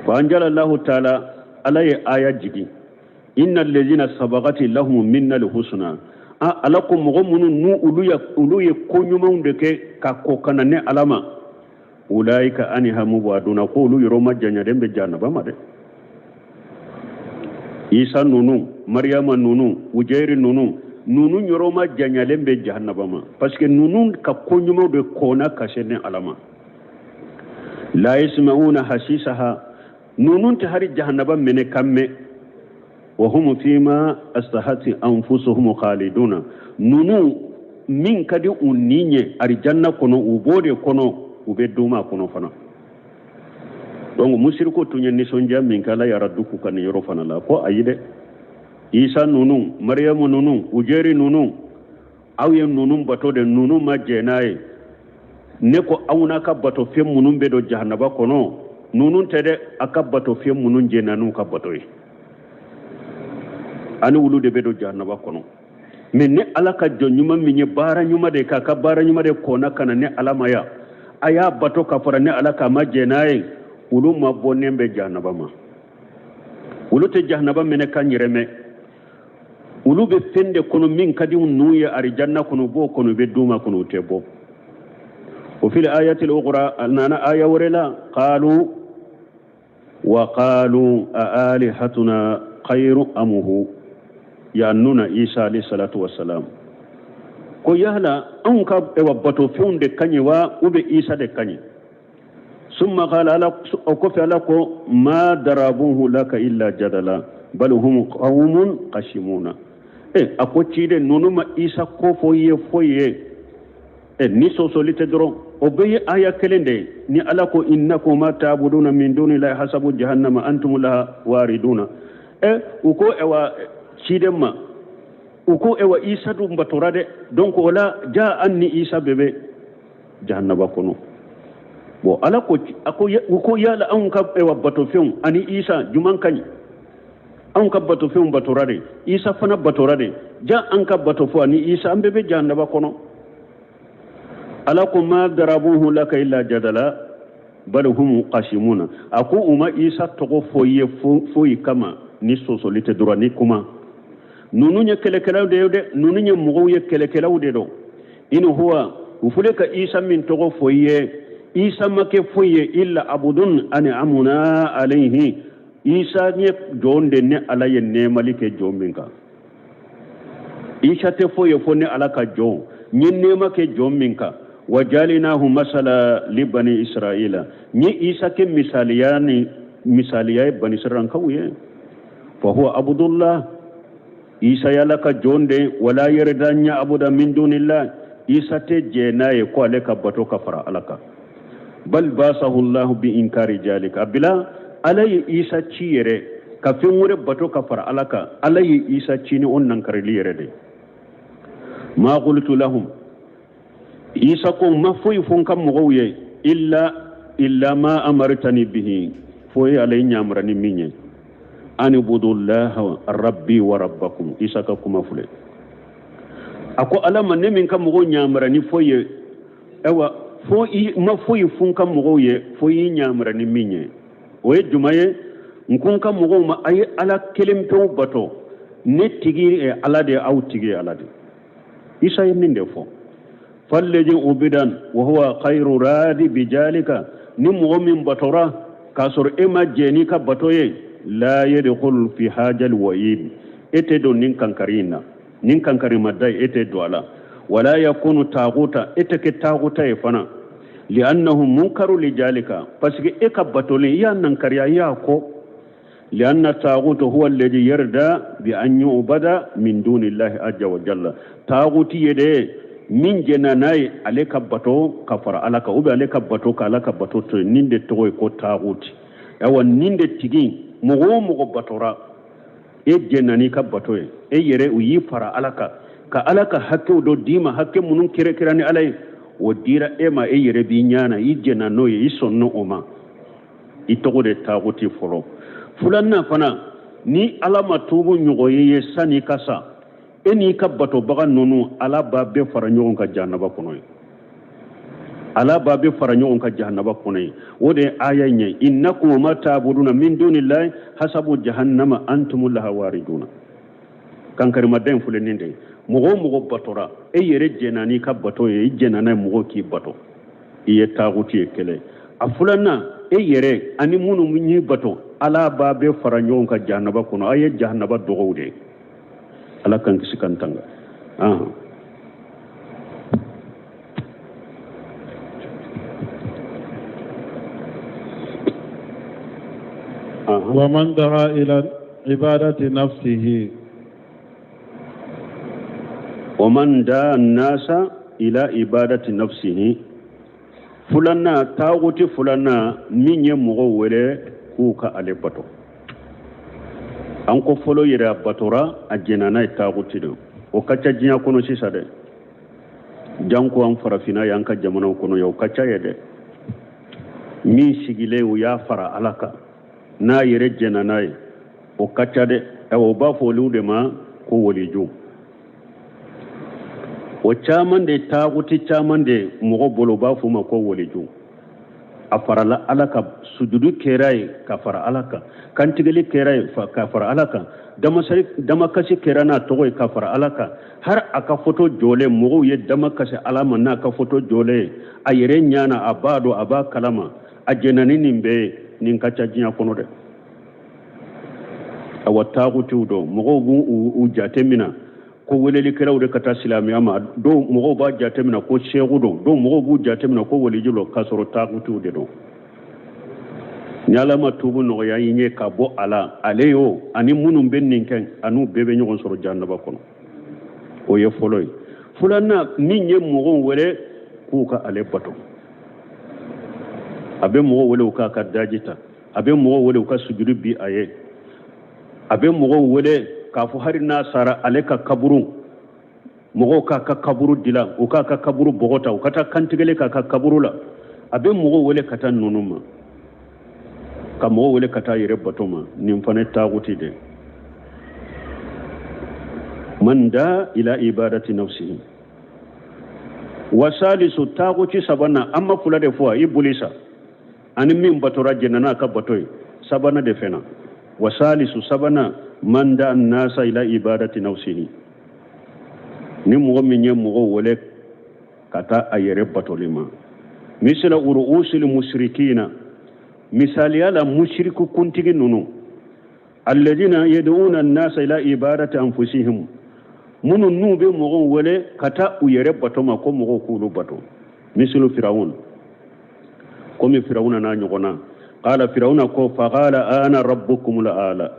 [SPEAKER 2] Fa anjala Allahu taala, Ala ye aya jigin. Inna allazina sabaqati lahum minna alhusna. A Ala ko mɔgɔ minnu n'u olu ye ko ɲumanw de kɛ ka kɔn ka na ne Ala ma, ulaika anha mubaduna, ko olu yɔrɔ majanyalen bɛ jahanaba ma dɛ. Isa nunu, Mariyama nunu, Ujairi nunu, nunu yɔrɔ majanyalen bɛ jahanaba ma, parce que nunu ka ko ɲumanw de kɔnna ka se ne Ala ma. La yasma'una hasisaha, nunu tɛ hari jahanaba mɛnɛ kan mɛn. Wa hum fima astahati anfusuhum khaliduna, nunu min ka di u ni ye arijanna kɔnɔ, u b'o de kɔnɔ, u bɛ duuma a kɔnɔ fana. Donc musiriku tun ye nisɔndiya min kɛ, Ala ye radu k'u kan nin yɔrɔ fana la, ko ayi dɛ, Isa nunu, Mariyamu nunu, Ujeri nunu, aw ye nunu bato de, nunu ma jɛn n'a ye. Ne ko aw n'a ka bato fɛn minnu bɛ don jahanaba kɔnɔ, nunu tɛ dɛ, a ka bato fɛn minnu jɛnna n'u ka bato ye, ani olu de bɛ don jahanaba kɔnɔ. Mais ne Ala ka jɔn ɲuman min ye baara ɲuman de k'a ka baara ɲuman de kɔnna ka na ne Ala ma yan, a y'a bato ka fara ne Ala kan, a ma jɛn n'a ye, olu ma bɔnnen bɛ jahanaba ma. Olu tɛ jahanaba mɛnɛ kan yɛrɛ mɛn. Olu bɛ fɛn de kɔnɔ min ka di ninnu ye arijanna kɔnɔ, u b'o kɔnɔ, u bɛ duuma kɔnɔ, u tɛ bɔ. O fil ayatil ukhra, a nana aya wɛrɛ la, qalu wa qalu a alihatuna khayru amuhu, ya'nuna Isa alayhi salatu wassalam. Ko yala anw ka ewa batofɛnw de ka ɲi wa, ou bien Isa de ka ɲi? Summa qala ala, o kɔfɛ Ala ko ma darabuhu laka illa jadala bal hum qaumun qashimuna. A ko ciden ninnu ma Isa ko fɔ i ye foyi ye, ni sɔsɔli tɛ dɔrɔn. O bɛɛ ye aya kelen de ye. Ni Ala ko innakum ma ta'buduna min dunillahi hasabu jahannama antum laha wariduna. U ko ewa ciden ma, u ko ewa Isa dun batora dɛ, donc o la ja an ni Isa bɛɛ bɛ jahannaba kɔnɔ. Bon, Ala ko, a ko, u ko yala anw ka ewa batofɛnw ani Isa juman ka ɲi? Anw ka batofɛnw batora de, Isa fana batora de, ja an ka batofɛnw ani Isa an bɛɛ bɛ jahannaba kɔnɔ. Ala ko ma darabuhu laka illa jadala bal hum qasimuna. A ko u ma Isa tɔgɔ fɔ i ye foyi kama ni sɔsɔli tɛ dɔrɔn ni kuma. Ninnu ye kɛlɛkɛlaw de ye dɛ, ninnu ye mɔgɔw ye, kɛlɛkɛlaw de don. In huwa, u filɛ ka Isa min tɔgɔ fɔ i ye, Isa ma kɛ foyi ye illa abudun an'amuna alayhi. Isa ye jɔn de, ne Ala ye nɛɛmali kɛ jɔn min kan. Isa tɛ foyi ye fo ne Ala ka jɔn, n ye nɛɛma kɛ jɔn min kan. Wa jalinahu masala li bani Israila, n ye Isa kɛ misaliya ni misaliya ye bani Israilakaw ye. Fa huwa abudullah, Isa ye Ala ka jɔn de, wala yarda an ya'buda min dunillah, Isa tɛ jɛn n'a ye ko ale ka bato ka fara Ala kan. Bal basahu Allahu bi inkari jalika, a bila Ala ye Isa ci yɛrɛ ka fɛn wɛrɛ bato ka fara Ala kan, Ala ye Isa ci ni o nankarili yɛrɛ de. Ma qultu lahum, Isa ko n ma foyi fɔ n ka mɔgɔw ye illa ma amaritani bihi, fo e Ala ye n yamara ni min ye. Ani budullaha rabbi wa rabbakum. Isa ka kuma filɛ, a ko Ala ma ne min ka mɔgɔw yamara ni foyi ye, ayiwa fo i ma foyi fɔ n ka mɔgɔw ye fo i yamara ni min ye. O ye jumɛn ye? N ko n ka mɔgɔw ma a ye Ala kelen pewu bato, ne tigi ye Ala de ye, aw tigi ye Ala de ye. Isa ye nin de fɔ. Fallezi ubidan wa huwa khayru radi bijalika, ni mɔgɔ min batora k'a sɔrɔ e ma jɛn n'i ka bato ye, la yadkhul fi hajal wa'id, e tɛ don nin kankari in na, nin kankari ma da ye, e tɛ don a la. Wala yakunu taguta, e tɛ kɛ taguta ye fana. Li'annahu munkaru lijalika, parce que e ka batolen i y'a nankariya, i y'a kɔ. Lianna taagutu huwa alladhi yarda bi an yu'bada min dunillahi azza wa jalla. Taaguti ye de min jɛnna n'a ye ale ka bato ka fara Ala kan ou bien ale ka bato ka Ala ka bato to yen, nin de tɔgɔ ye ko taaguti. Awa nin de tigi mɔgɔ o mɔgɔ batora e jɛnna n'i ka bato ye, e yɛrɛ u y'i fara Ala kan ka Ala ka hakɛw dɔ d'i ma, hakɛ minnu kɛrɛkɛrɛ ni Ala ye o dira e ma, e yɛrɛ b'i ɲɛ na, i jɛnna n'o ye, i sɔnna o ma, i tɔgɔ de taaguti fɔlɔ. Filanan fana, ni Ala ma tuubu nɔgɔya i ye sani i ka sa, e n'i ka batobaga ninnu Ala b'a bɛɛ fara ɲɔgɔn kan jahanaba kɔnɔ ye. Ala b'a bɛɛ fara ɲɔgɔn kan jahanaba kɔnɔ ye. O de ye aya in ye, innakum wa ma ta'buduna min dunillahi hasabu jahannama antum laha wariduna. Kankarimada in filɛ nin de ye. Mɔgɔ o mɔgɔ batora, e yɛrɛ jɛnna n'i ka bato ye, i jɛnna n'a ye mɔgɔw k'i bato, i ye taaguti ye kelen. A filanan, e yɛrɛ ani minnu y'i bato, Ala b'a bɛɛ fara ɲɔgɔn kan jahanaba kɔnɔ. A ye jahanaba dɔgɔw de ye. Ala k'an kisi k'an tanga. Ahan.
[SPEAKER 1] Wa man da'a ila ibadati nafsihi.
[SPEAKER 2] Wa man da'a nasa ila ibadati nafsihi. Filanan, taaguti filanan min ye mɔgɔw wele k'u ka ale bato. An ko fɔlɔ yɛrɛ a batora, a jɛnna n'a ye, taaguti don. O ka ca diɲɛ kɔnɔ sisan dɛ, janko an farafinna y'an ka jamanaw kɔnɔ yan, o ka ca ye dɛ. Min sigilen u y'a fara Ala kan n'a yɛrɛ jɛnna n'a ye, o ka ca dɛ. Ayiwa, o b'a fɔ olu de ma ko waliju. O caman de taaguti caman de mɔgɔ bolo, u b'a fɔ o ma ko waliju. A farala Ala kan, sujudu kɛra ye ka fara Ala kan, kantigɛli kɛra ye ka fara Ala kan, damakasi kɛra n'a tɔgɔ ye ka fara Ala kan. Har a ka foto jɔlen, mɔgɔw ye damakasi Ala ma n'a ka foto jɔlen ye a yɛrɛ ɲɛ na, a b'a dɔn, a b'a kalama, a jɛnna ni nin bɛɛ ye. Nin ka ca diɲɛ kɔnɔ dɛ. Awa taagutiw don, mɔgɔw b'u u jate minɛ ko welelikɛlaw de ka taa silamɛya ma, dɔw mɔgɔw b'a jate minɛ ko seku don, dɔw mɔgɔw b'u jate minɛ ko waliju don, k'a sɔrɔ taagutiw de don. Ni Ala ma tuubu nɔgɔya i ɲɛ ka bɔ a la, ale y'o ani minnu bɛ nin kɛ, an'u bɛɛ bɛ ɲɔgɔn sɔrɔ jahanaba kɔnɔ. O ye fɔlɔ ye. Filanan, min ye mɔgɔw wele k'u ka ale bato, a bɛ mɔgɔw wele u k'a ka daji ta, a bɛ mɔgɔw wele u ka sujudi bi a ye, a bɛ mɔgɔw wele k'a fɔ hali n'a sara ale ka kaburu, mɔgɔw k'a ka kaburu dilan, u k'a ka kaburu bɔgɔ ta, u ka taa kantigɛli k'a ka kaburu la. A bɛ mɔgɔw wele ka taa ninnu ma, ka mɔgɔw wele ka taa yɛrɛ bato ma. Nin fana ye taaguti de. Man da ila ibadati nafsihi. Wa salisu, taaguti sabanan, an ma fila de fɔ, i boli sa ani min batora jɛnna n'a ka bato ye, sabanan de fɛnɛ. Wa salisu, sabanan, man da nasa ila ibadati nafsihi, ni mɔgɔ min ye mɔgɔw wele ka taa a yɛrɛ batoli ma. Misila uruusil musirikina, misaliya la musiriku kuntigi ninnu, alladina yad'una an-nasa ila ibadati anfusihim, minnu n'u bɛ mɔgɔw wele ka taa u yɛrɛ bato ma, ko mɔgɔw k'olu bato. Misilu firawun, komi firawuna n'a ɲɔgɔnna. Qala, firawuna ko, faqala ana rabbukumul ala,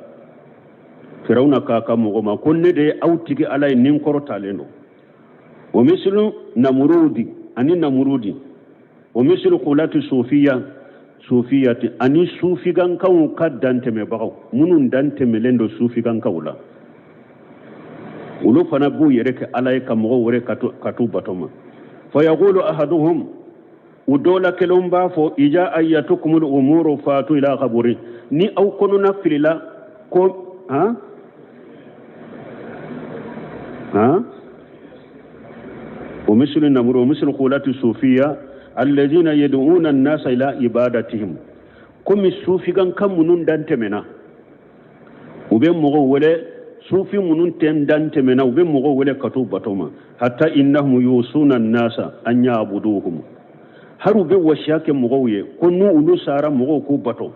[SPEAKER 2] firawuna k'a ka mɔgɔ ma ko ne de ye aw tigi Ala ye, ni kɔrɔtalen don. Wa misilu namurudi, ani namurudi, wa misilu kulati sufiya sufiyati, ani sufigankaw ka dantɛmɛbagaw, minnu dantɛmɛlen don sufigankaw la, olu fana b'u yɛrɛ kɛ Ala ye ka mɔgɔw wele ka t'u bato ma. Fa yaqulu ahaduhum, u dɔ la kelen b'a fɔ, ija ayatukumul umuru fatu ila kaburi, ni aw kɔnɔna filila ko han han wa mislu namuru wa mislu qulati sufiya alladhina yad'una an-nasa ila ibadatihim, komi sufigankan minnu dantɛmɛna, u bɛ mɔgɔw wele, sufi minnu tɛ dantɛmɛna, u bɛ mɔgɔw wele ka t'u bato ma. Hatta innahum yusuna an-nasa an ya'buduhum, har u bɛ wasiya kɛ mɔgɔw ye ko n'u olu sara mɔgɔw k'u bato.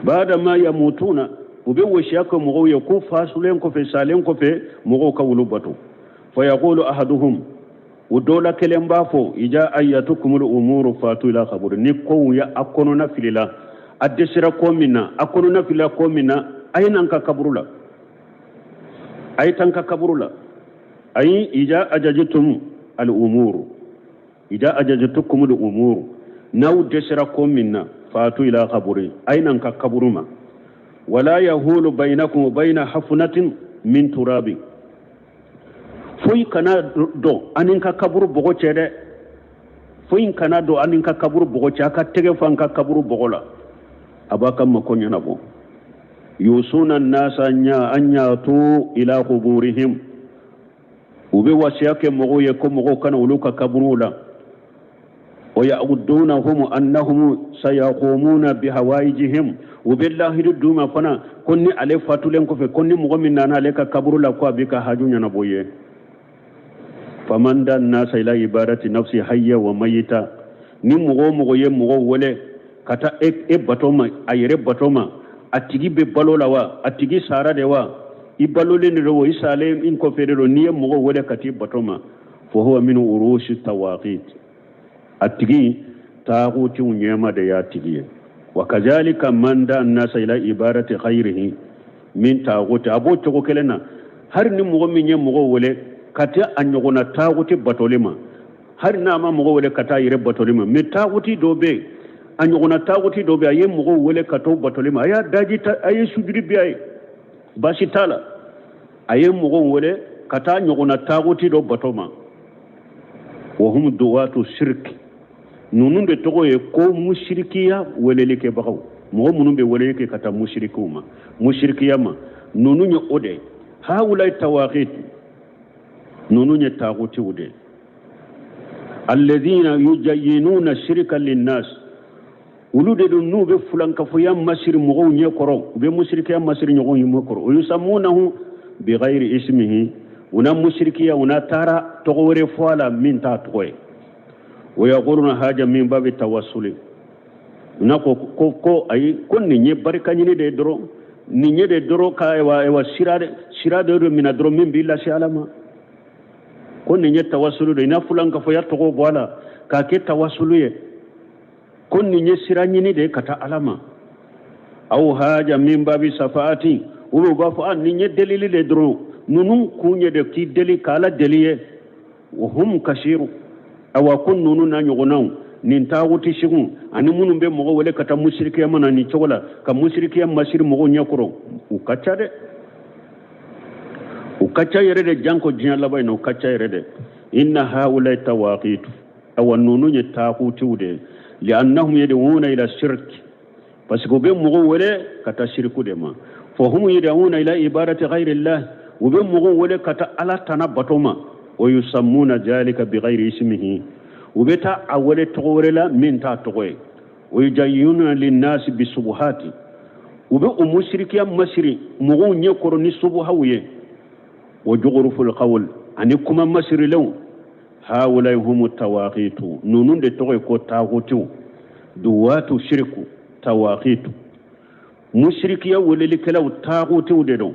[SPEAKER 2] Baada ma yamutuna, u bɛ wasiya kɛ mɔgɔw ye ko fasulen kɔfɛ, salen kɔfɛ, mɔgɔw ka olu bato. Fa yaqulu ahaduhum, u dɔ la kelen b'a fɔ, ija ayatukumul umuru fatu ila kaburi, ni kow ye a kɔnɔna filila, A dɛsɛra ko min na, a kɔnɔnafilila ko min na, a ye na n ka kaburu la, a ye taa n ka kaburu la. Ayi, ija ajajitum al umuru, ida ajajatukum al umuru, n'aw dɛsɛra ko min na, faatu ila kaburi, a ye na n ka kaburu ma. Wala yahulu bainakum wa baina hafunatin min turabi, foyi kana don a ni n ka kaburu bɔgɔ cɛ dɛ, foyi kana don a ni n ka kaburu bɔgɔ cɛ, a ka tɛgɛ fa n ka kaburu bɔgɔ la, a b'a ka mako ɲɛnabɔ. Yusuna nasa an yatu ila kuburihim, u bɛ wasiya kɛ mɔgɔw ye ko mɔgɔw ka na olu ka kaburuw la. Wa ya'udunahum annahum sayaqumuna bihawaijihim, u bɛ lahidu d'u ma fana ko ni ale fatulen kɔfɛ, ko ni mɔgɔ min nana ale ka kaburu la, ko a b'i ka haju ɲɛnabɔ i ye. Faman da nasa ila ibadati nafsi hayya wa mayita, ni mɔgɔ o mɔgɔ ye mɔgɔ wele ka taa e, e bato ma, a yɛrɛ bato ma, a tigi bɛ balo la wa, a tigi sara de wa, i balolen de don wa, i salen in kɔfɛ de don, n'i ye mɔgɔ wele ka t'i bato ma, fa huwa min urusi tawaqit, a tigi taagutiw ɲɛma de y'a tigi ye. Wa kazalika man da nasa ila ibadati ghayrihi min taaguti, a b'o cogo kelen na, hali ni mɔgɔ min ye mɔgɔ wele ka taa a ɲɔgɔnna taaguti batoli ma, hali n'a ma mɔgɔ wele ka taa yɛrɛ batoli ma, mais taaguti dɔ bɛ yen, a ɲɔgɔnna taaguti dɔ bɛ yen, a ye mɔgɔw wele ka t'o batoli ma, a y'a daji ta, a ye sujudi bi a ye, baasi t'a la. A ye mɔgɔw wele ka taa ɲɔgɔnna taaguti dɔ bato ma. Wa hum duwatu shirk, ninnu de tɔgɔ ye ko musirikiya welelikɛbagaw, mɔgɔ minnu bɛ weleli kɛ ka taa musirikiw ma, musirikiya ma, ninnu ye o de ye. Haulai tawaqit, ninnu ye taagutiw de ye. Alladhina yujayyinuna shirka linnas, olu de don n'u bɛ fulankafoya masiri mɔgɔw ɲɛ kɔrɔ, u bɛ musirikiya masiri ɲɔgɔn ɲɛ kɔrɔ. O yusammunahu bighayri ismihi, u na musirikiya, u na taara tɔgɔ wɛrɛ fɔ a la min t'a tɔgɔ ye. Wa yaquluna haja min babi tawassuli, u na ko ko ko ayi, ko nin ye barika ɲini de ye dɔrɔn, nin ye de dɔrɔn ka ayiwa ayiwa sira sira dɔ de minɛ dɔrɔn min b'i lase Ala ma, ko nin ye tawasulu de ye. I na fulankafoya tɔgɔ bɔ a la k'a kɛ tawasulu ye, ko nin ye sira ɲini de ye ka taa Ala ma. Aw haja min babi safaati, olu b'a fɔ a nin ye delili de dɔrɔn, ninnu kun ye de k'i deli, k'Ala deli ye. Wa hum kasiru, awa ko ninnu n'a ɲɔgɔnnaw, nin taaguti sigiw ani minnu bɛ mɔgɔ wele ka taa musirikiya ma na nin cogo la, ka musirikiya masiri mɔgɔw ɲɛkɔrɔ, u ka ca dɛ, u ka ca yɛrɛ de, janko diɲɛ laban in na, u ka ca yɛrɛ de. Inna haulai tawaqitu, awa ninnu ye taagutiw de ye. Liannahum yad'una ila shirk, parce que u bɛ mɔgɔw wele ka taa shiriku de ma. Fahum yad'una ila ibadati ghayrillah, u bɛ mɔgɔw wele ka taa Ala tana bato ma. Wa yusammuna zalika bighayri ismihi, u bɛ taa a wele tɔgɔ wɛrɛ la min t'a tɔgɔ ye. Wa yujayyinuna linnasi bisubuhati, u bɛ o musirikiya masiri mɔgɔw ɲɛ kɔrɔ ni subuhaw ye. Wa juguruful qawl, ani kuma masirilenw. Haulai humu tawaqitu, ninnu de tɔgɔ ye ko taagutiw. Duwatu shiriku tawaqitu, musirikiya welelikɛlaw taagutiw de don.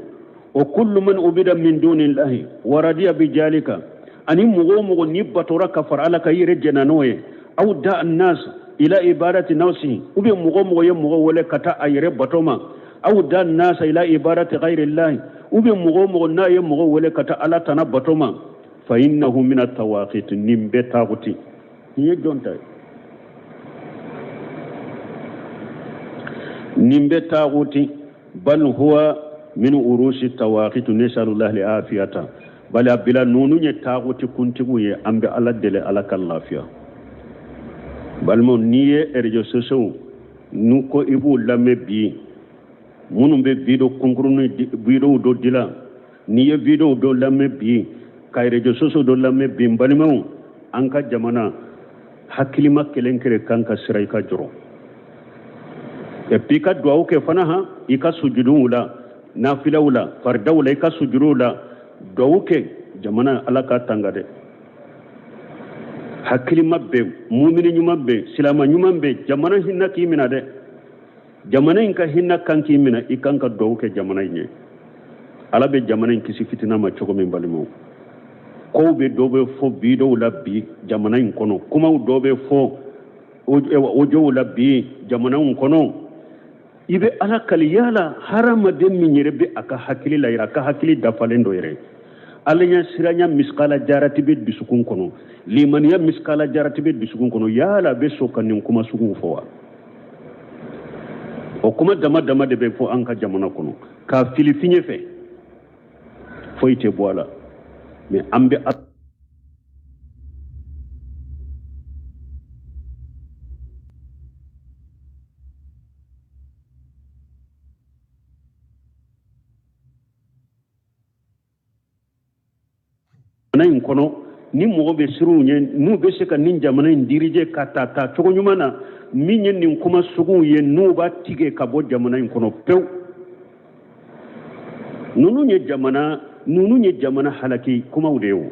[SPEAKER 2] Wa kullu man ubida min dunillahi wa radiya bijalika, ani mɔgɔ o mɔgɔ ni batora ka fara Ala kan, i yɛrɛ jɛnna n'o ye. Aw da annas ila ibadati nafsihi, ou bien mɔgɔ o mɔgɔ ye mɔgɔ wele ka taa a yɛrɛ bato ma. Aw da nasa ila ibadati ghayrillahi, ou bien mɔgɔ o mɔgɔ n'a ye mɔgɔ wele ka taa Ala tana bato ma, fa innahu min at-tawaqit, nin bɛɛ taaguti. Nin ye jɔn ta ye? Nin bɛɛ taaguti. Bal huwa min urusi tawaqit, nasalullah al-afiyata. Bali a bila ninnu ye taaguti kuntigiw ye, an bɛ Ala deli Ala ka lafiya. Balimaw, n'i ye réseaux sociaux n'u ko i b'u lamɛn bi, minnu bɛ video kunkurunin video dɔ dilan, n'i ye video dɔ lamɛn bi, ka réseaux sociaux dɔ lamɛn bi, n balimaw, an ka jamana hakilima kelen kelen kan ka siran, i ka jɔrɔ, et puis i ka duwawu kɛ fana han, i ka sujuduw la, nafilaw la, faridaw la, i ka sujuduw la, duwawu kɛ jamana, Ala k'a tanga dɛ. Hakilima bɛ, mumini ɲuman bɛ, silama ɲuman bɛ, jamana hinɛ k'i minɛ dɛ, jamana in ka hinɛ kan k'i minɛ, i kan ka duwawu kɛ jamana in ye, Ala bɛ jamana in kisi fitina ma cogo min. Balimaw, kow bɛ dɔ bɛ fɔ videow la bi jamana in kɔnɔ, kumaw dɔ bɛ fɔ audiow la bi jamana in kɔnɔ. I bɛ Ala kali yala hadamaden min yɛrɛ bɛ a ka hakili la yɛrɛ, a ka hakili dafalen don yɛrɛ, Ala ɲɛsiranya misikala jarati bɛ dusukun kɔnɔ, limaniya misikala jarati bɛ dusukun kɔnɔ, yala a bɛ sɔn ka nin kuma suguw fɔ wa? O kuma dama dama de bɛ fɔ an ka jamana kɔnɔ k'a fili fiɲɛ fɛ, foyi tɛ bɔ a la. Mais an bɛ jamana in kɔnɔ ni mɔgɔ bɛ siran u ɲɛ, n'u bɛ se ka nin jamana in dirige ka taa taa cogo ɲuman na, min ye nin kuma suguw ye, n'u b'a tigɛ ka bɔ jamana in kɔnɔ pewu. Ninnu ye jamana halaki kumaw de ye. O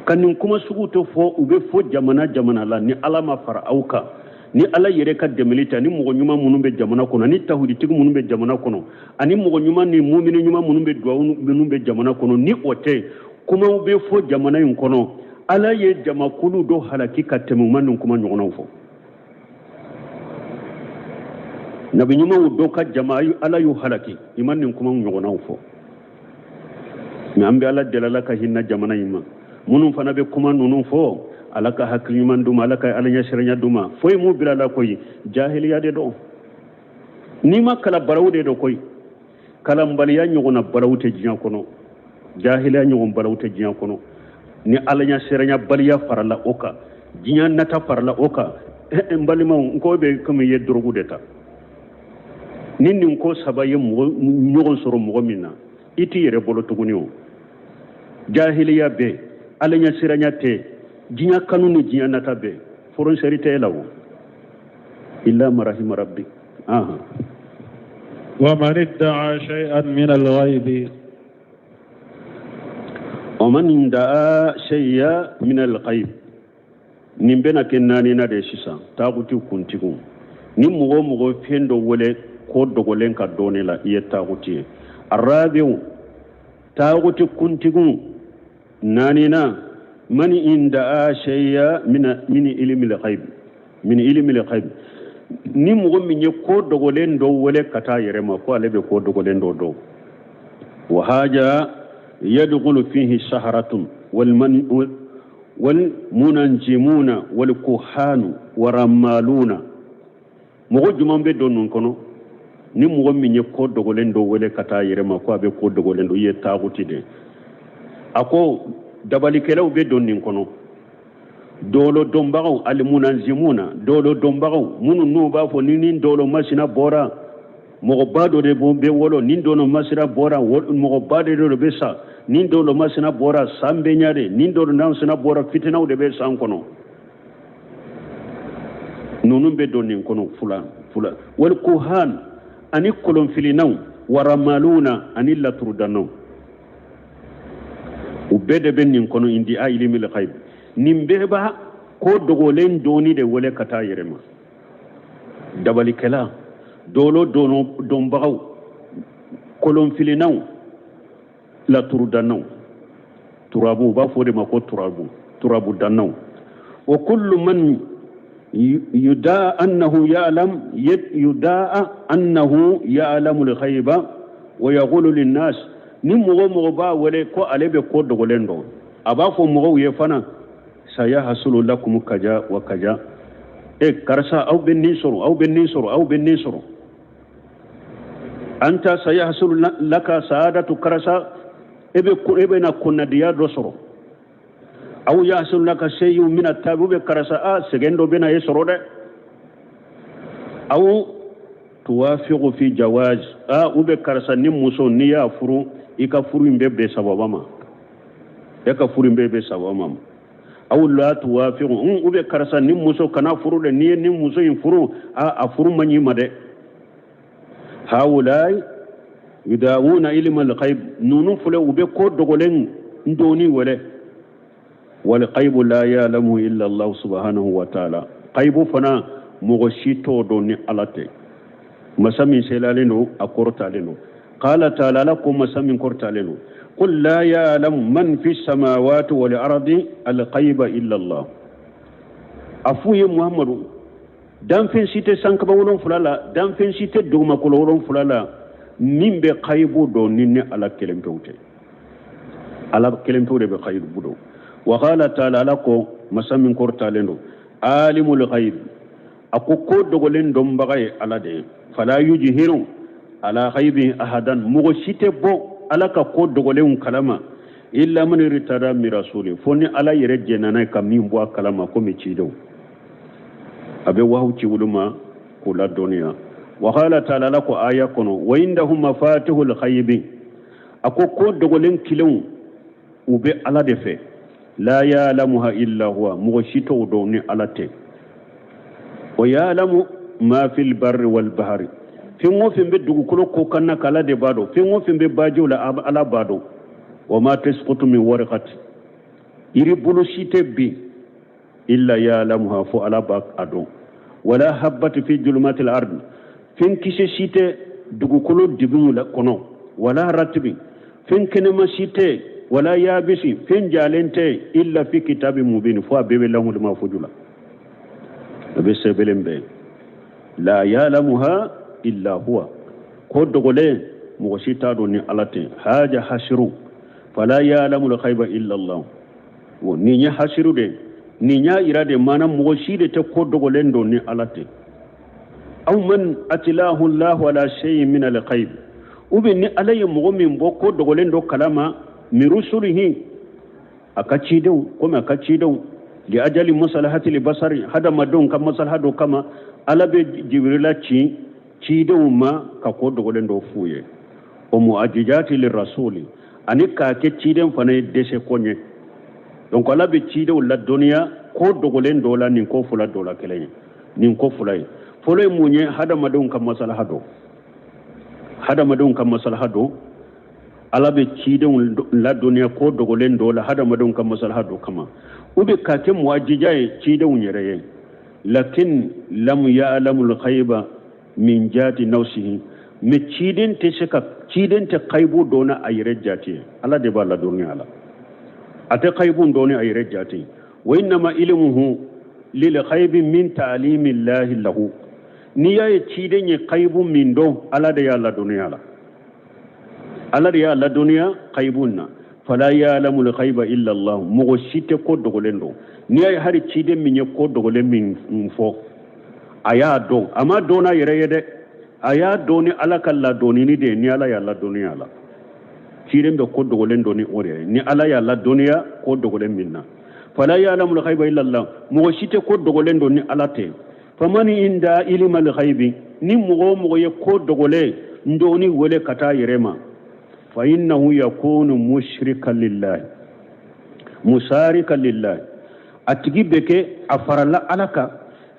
[SPEAKER 2] ka nin kuma sugu to fɔ, u bɛ fɔ jamana jamana la, ni Ala ma fara aw kan, ni Ala yɛrɛ ka dɛmɛli tɛ, ani mɔgɔ ɲuman minnu bɛ jamana kɔnɔ, ani tawhiditigi minnu bɛ jamana kɔnɔ, ani mɔgɔ ɲuman ni mumini ɲuman minnu bɛ duwawu minnu bɛ jamana kɔnɔ, ni o tɛ, kumaw bɛ fɔ jamana in kɔnɔ. Ala ye jamakulu dɔ halaki ka tɛmɛ, u ma nin kuma ɲɔgɔnnaw fɔ. Nabi ɲumanw dɔ ka jama, Ala y'u halaki, i ma nin kuma ɲɔgɔnnaw fɔ. Mais an bɛ Ala deli, Ala ka hinɛ jamana in ma. Minnu fana bɛ kuma ninnu fɔ, Ala ka hakili ɲuman d'u ma, Ala ka Ala ɲɛsiranya d'u ma. Foyi m'u bila la koyi, jahiliya de don. N'i ma kalan, balawu de don koyi. Kalanbaliya ɲɔgɔnna balawu tɛ diɲɛ kɔnɔ, jahiliya ɲɔgɔn balawu tɛ diɲɛ kɔnɔ. Ni Ala ɲɛsiranyabaliya farala o kan, diɲɛ nata farala o kan, n balimaw, n ko bɛ komi i ye dɔrɔgu de ta. Ni nin ko saba ye mɔgɔ ɲɔgɔn sɔrɔ mɔgɔ min na, i t'i yɛrɛ bolo tuguni. O jahiliya bɛ, Ala ɲɛsiranya tɛ, diɲɛ kanu ni diɲɛ nata bɛ, frontière tɛ e la. O illa ma rahima rabbi. Aha.
[SPEAKER 1] Wa man idda'a shay'an min al-ghaibi.
[SPEAKER 2] Wa man idda'a shay'an min al-ghaib, nin bɛna kɛ naanina de sisan. Taaguti kuntigiw, ni mɔgɔ o mɔgɔ fɛn dɔ wele ko dogolen ka dɔnni la, i ye taaguti ye. Arabiw taaguti kuntigiw naanina, man idda'a shay'a min ilmi al-ghaib, min ilmi al-ghaib, ni mɔgɔ min ye ko dogolen dɔ wele ka taa yɛrɛ ma ko ale bɛ ko dogolen dɔ dɔn. Wa haja yadkhulu fihi saharatun wal wal munanjimuna wal kuhanu wa rammaluna. Mɔgɔ jumɛn bɛ don nin kɔnɔ? Ni mɔgɔ min ye ko dogolen dɔ wele ka taa yɛrɛ ma ko a bɛ ko dogolen dɔn, i ye taaguti de. A ko dabalikɛlaw bɛ don nin kɔnɔ, dɔɔlɔ dɔnbagaw, alimunanzimuna, dɔɔlɔ dɔnbagaw minnu n'u b'a fɔ ni nin dɔɔlɔ masina bɔra, mɔgɔba dɔ de bɛ wolo, nin dɔɔlɔ masina bɔra, mɔgɔba de dɔ bɛ sa, nin dɔɔlɔ masina bɔra, san bɛ ɲa de, nin dɔɔlɔ masina bɔra, fitinaw de bɛ san kɔnɔ. Ninnu bɛ don nin kɔnɔ fula fula. Wal kuhan, ani kolonfilinaw, waramaluna, ani laturudannaw, u bɛɛ de bɛ nin kɔnɔ. Iddia ilimil ghaib, nin bɛɛ b'a ko dogolen dɔɔni de wele ka taa yɛrɛ ma. Dabalikɛla, dɔɔlɔ dɔnbagaw, kolonfilinaw, laturudannaw, turabu, u b'a fɔ o de ma ko turabu, turabu dannaw. Wa kullu man yudaa annahu ya'lam, yudaa annahu ya'lamu al-ghaiba wa yaqulu lin-nas, ni mɔgɔ mɔgɔ b'a wele ko ale bɛ ko dogolen dɔn, a b'a fɔ mɔgɔw ye fana, sayahsulu lakum kaja wa kaja, e karisa, aw bɛ nin sɔrɔ, aw bɛ nin sɔrɔ, aw bɛ nin sɔrɔ, anta sayahsulu laka saadatu, karisa, e bɛ na kunnadiya dɔ sɔrɔ, aw yahsulu laka shay'un min at-tabi, bɛ karisa, a sɛgɛn dɔ bɛna e sɔrɔ dɛ, aw tuwafiqu fi jawaz, a u bɛ karisa ni muso n'i y'a furu, i ka furu in bɛ bɛn sababa ma, e ka furu in bɛ bɛn sababa ma, aw la tuwafiqu, u bɛ karisa ni muso kana furu dɛ, n'i ye ni muso in furu, a furu man ɲi ma dɛ. Haulai yudawuna ilma al-ghaib, ninnu filɛ, u bɛ ko dogolen dɔɔni wele. Wal ghaibu la ya'lamu illa Allah subhanahu wa ta'ala, ghaibu fana mɔgɔ si t'o dɔn ni Ala tɛ. Masa min selalen don, a kɔrɔtalen don. Qala ta'ala, Ala ko, masa min kɔrɔtalen don, qul la ya'lamu man fi samawati wal ardi al ghaiba illa Allah. A f'u ye Muhammadu. Danfɛn si tɛ sankaba wolonfila la, danfɛn si tɛ dugumakolo wolonfila la min bɛ kayibu dɔn ni ne Ala kelen pewu tɛ. Ala kelen pewu de bɛ kayibu dɔn. Wa qala taala, Ala ko masa min kɔrɔtalen don, alimul ghayb, a ko ko dogolen dɔnbaga ye Ala de ye. Fala yujhiru ala ghaybi ahadan, mɔgɔ si tɛ bɔ Ala ka ko dogolenw kalama illa man irtada min rasuli, fo ni Ala yɛrɛ jɛnna n'a ye ka min bɔ a kalama komi cidenw. A bɛ wahayu ci olu ma k'u ladɔnniya. Wa qala taala, Ala ko aya kɔnɔ, wa indahu mafatihul ghaybi, a ko ko dogolen kilenw u bɛ Ala de fɛ. La ya'lamuha illa huwa, mɔgɔ si t'o dɔn ni Ala tɛ. Wa ya'lamu ma fil barri wal bahri, fɛn o fɛn bɛ dugukolo kɔ kan na k'Ala de b'a dɔn, fɛn o fɛn bɛ bajiw la Ala b'a dɔn. Wa ma tasqutu min warqati, yiri bolo si tɛ bin illa ya'lamuha, fo Ala b'a a dɔn. Wala habbati fi julumatil ard, fɛn kisɛ si tɛ dugukolo dibiw la kɔnɔ, wala ratibi, fɛn kɛnɛma si tɛ, wala yabisi, fɛn jalen tɛ, illa fi kitabi mubin, fo a bɛɛ bɛ lahul mahfuzu la, a bɛ sɛbɛnlen bɛɛ. La ya'lamuha illa huwa, ko dogolen mɔgɔ si t'a dɔn ni Ala tɛ. Haja hasiru fala ya'lamul ghaiba illa Allah. O nin ye hasiru de, nin y'a yira de maana mɔgɔ si de tɛ ko dogolen dɔn ni Ala tɛ. Aw man atilahu Allahu ala shay'in min al-ghaib, ou bien ni Ala ye mɔgɔ min bɔ ko dogolen dɔ kalama, min rusulihi, a ka cidenw, komi a ka cidenw, li ajali masalahati li basari, hadamadenw ka masalaha dɔ kama, Ala bɛ Jibirila ci cidenw ma ka ko dogolen dɔ f'u ye. O mu'ajijati li rasuli, ani k'a kɛ ciden fana ye dɛsɛ ko ɲɛ. Donc Ala bɛ cidenw ladɔnniya ko dogolen dɔ la, nin ko fila dɔ la kelen ye, nin ko fila ye. Fɔlɔ ye mun ye? Hadamadenw ka masalaha dɔn, hadamadenw ka masalaha dɔn. Ala bɛ cidenw ladɔnniya ko dogolen dɔ la hadamadenw ka masalaha dɔ kama, u bɛ k'a kɛ muwajija ye cidenw yɛrɛ ye. Lakin lam ya'lamul ghaiba min jati nafsihi, mais ciden tɛ se ka, ciden tɛ kayibu dɔn a yɛrɛ jati ye, Ala de b'a ladɔnniya a la, a tɛ kayibu dɔn a yɛrɛ jati. Wa innama ilmuhu lil ghaibi min ta'limi llahi lahu, n'i y'a ye ciden ye kayibu min dɔn, Ala de y'a ladɔnniya a la, Ala de y'a ladɔnniya kayibu na. Fala ya'lamul ghaiba illa Allah, mɔgɔ si tɛ ko dogolen dɔn. N'i y'a ye hali ciden min ye ko dogolen min fɔ, a y'a dɔn, a ma dɔn n'a yɛrɛ ye dɛ, a y'a dɔn ni Ala ka ladɔnnini de ye, ni Ala y'a ladɔnniya a la. Ciden bɛ ko dogolen dɔn ni o de ye, ni Ala y'a ladɔnniya ko dogolen min na. Fala ya'lamul ghaiba illa Allah, mɔgɔ si tɛ ko dogolen dɔn ni Ala tɛ. Famani inda ilmal ghaibi, ni mɔgɔ o mɔgɔ ye ko dogolen dɔnni wele ka taa yɛrɛ ma, fa innahu yakunu mushrikan lillahi, musarikan lillahi, a tigi bɛ kɛ a farala Ala kan,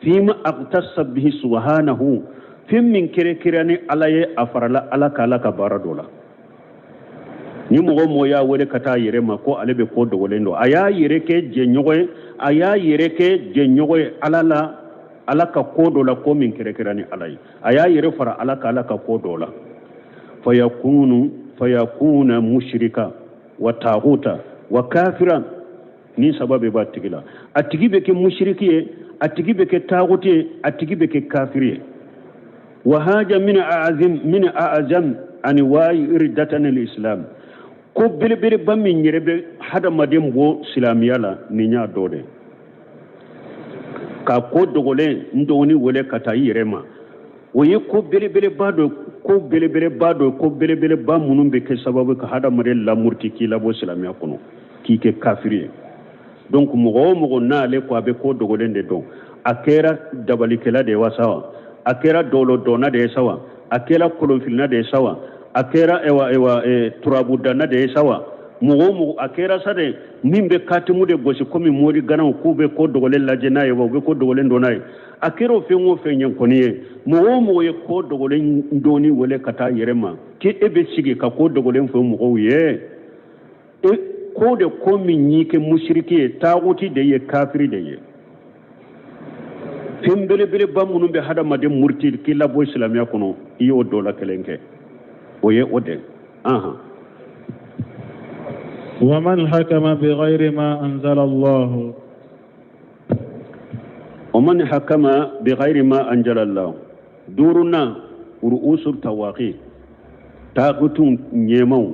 [SPEAKER 2] fima aqtassa bihi subhanahu, fɛn min kɛrɛnkɛrɛn ni Ala ye, a farala Ala kan Ala ka baara dɔ la. Ni mɔgɔ o mɔgɔ y'a wele ka taa yɛrɛ ma ko ale bɛ ko dogolen dɔn, a y'a yɛrɛ kɛ jɛɲɔgɔn ye, a y'a yɛrɛ kɛ jɛɲɔgɔn ye Ala la, Ala ka ko dɔ la, ko min kɛrɛnkɛrɛn ni Ala ye, a y'a yɛrɛ fara Ala kan Ala ka ko dɔ la. Fayakunu fayakuna mushrika wa taguta wa kafira, ni saba bɛɛ b'a tigi la. A tigi bɛ kɛ musiriki ye, a tigi bɛ kɛ taguti ye, a tigi bɛ kɛ kafiri ye. Wa haja min a'azim min a'azam anwa'i irdatan al-islam, ko belebeleba min yɛrɛ bɛ hadamaden bɔ silamɛya la, nin y'a dɔ de ka ko dogolen n dɔgɔnin wele ka taa i yɛrɛ ma, o ye ko belebeleba dɔ, ko belebeleba dɔ, ko belebeleba minnu bɛ kɛ sababu ka hadamaden lamurti k'i labɔ silamɛya kɔnɔ, k'i kɛ kafiri ye. Donc mɔgɔ o mɔgɔ n'ale ko a bɛ ko dogolen de dɔn, a kɛra dabalikɛla de ye wa sa wa, a kɛra dɔlɔ dɔnna de ye sa wa, a kɛra kolonfilina de ye sa wa, a kɛra ewa ewa turabudanna de ye sa wa, mɔgɔ o mɔgɔ a kɛra sa de min bɛ katimu de gosi komi mori ganaw k'u bɛ ko dogolen lajɛ n'a ye wa, u bɛ ko dogolen dɔn n'a ye, a kɛra o fɛn o fɛn ye kɔni ye, mɔgɔ o mɔgɔ ye ko dogolen dɔnni wele ka taa yɛrɛ ma k'e bɛ sigi ka ko dogolen fɔ mɔgɔw ye, e ko de ko min y'i kɛ musiriki ye, taaguti de ye, kafiri de ye. Fɛn belebeleba minnu bɛ hadamaden muruti k'i labɔ silamɛya kɔnɔ, i y'o dɔ la kelen kɛ, o ye o de. Ahan.
[SPEAKER 1] ومن حكم بغير ما أنزل الله.
[SPEAKER 2] Wa man hakama bi ghairi ma anjala Allah, duurunan, ru'usu tawaqi, taagutu ɲɛmaw,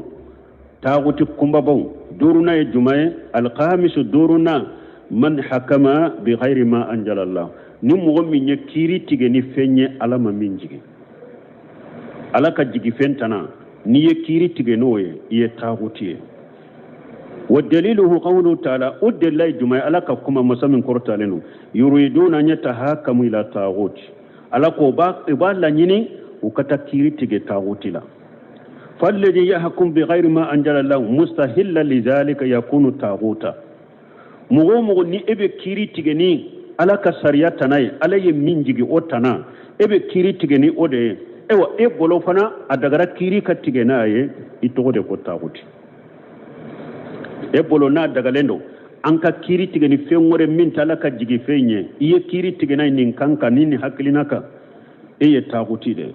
[SPEAKER 2] taaguti kunbabaw, duurunan ye jumɛn ye? Alkhamisu, duurunan, man hakama bi ghairi ma anjala Allah, ni mɔgɔ min ye kiiri tigɛ ni fɛn ye Ala ma min jigin, Ala ka jigifɛn tana, n'i ye kiiri tigɛ n'o ye, i ye taaguti ye. Wa daliluhu qawluhu ta'ala, o delila ye jumɛn ye? Ala ka kuma, masa min kɔrɔtalen don, yuriduna an yatahakamu ila tagut, Ala ko u b'a laɲini u ka taa kiiri tigɛ taguti la. Falladhi yahkum bi ghayri ma anjala Allah mustahilla lidhalika yakunu taguta. Mɔgɔ o mɔgɔ ni e bɛ kiiri tigɛ ni Ala ka sariya tana ye, Ala ye min jigin o tana, e bɛ kiiri tigɛ ni o de ye, ayiwa e bolo fana a dagara kiiri ka tigɛ n'a ye, i tɔgɔ de ko taguti. E bolo n'a dagalen don an ka kiiri tigɛ ni fɛn wɛrɛ min tɛ Ala ka jigi fɛn ye, i ye kiiri tigɛ n'a ye nin kan kan ni nin hakilina kan, e ye taguti de ye.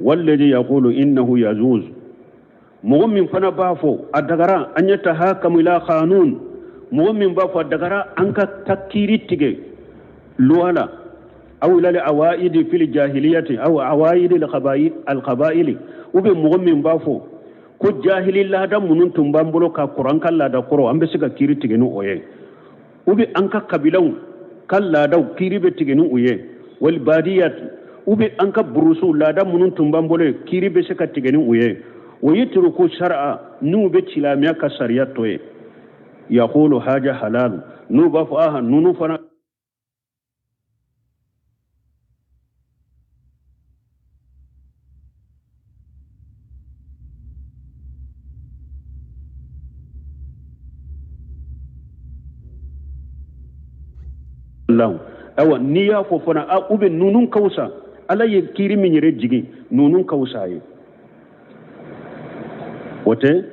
[SPEAKER 2] Walladhi yaqulu innahu yajuz, mɔgɔ min fana b'a fɔ a dagara an yatahakamu ila qanun, mɔgɔ min b'a fɔ a dagara an ka taa kiiri tigɛ loi la, aw ila awaidi fil jahiliyati aw awaidi al qabaili, ou bien mɔgɔ min b'a fɔ ko jahili laada minnu tun b'an bolo ka kɔrɔ, an ka laada kɔrɔ, an bɛ se ka kiiri tigɛ ni o ye, ou bien an ka kabilaw ka laadaw kiiri bɛ tigɛ ni u ye, wal badiyat, ou bien an ka burusuw laada minnu tun b'an bolo ye, kiiri bɛ se ka tigɛ ni u ye, wa yatruku shar'a, n'u bɛ silamɛya ka sariya to ye, yaqulu haja halalu, n'u b'a fɔ aha ninnu fana ayiwa n'i y'a fɔ fana a ou bien ninnu ka fisa, Ala ye kiiri min yɛrɛ jigin, ninnu ka fisa ye, o tɛ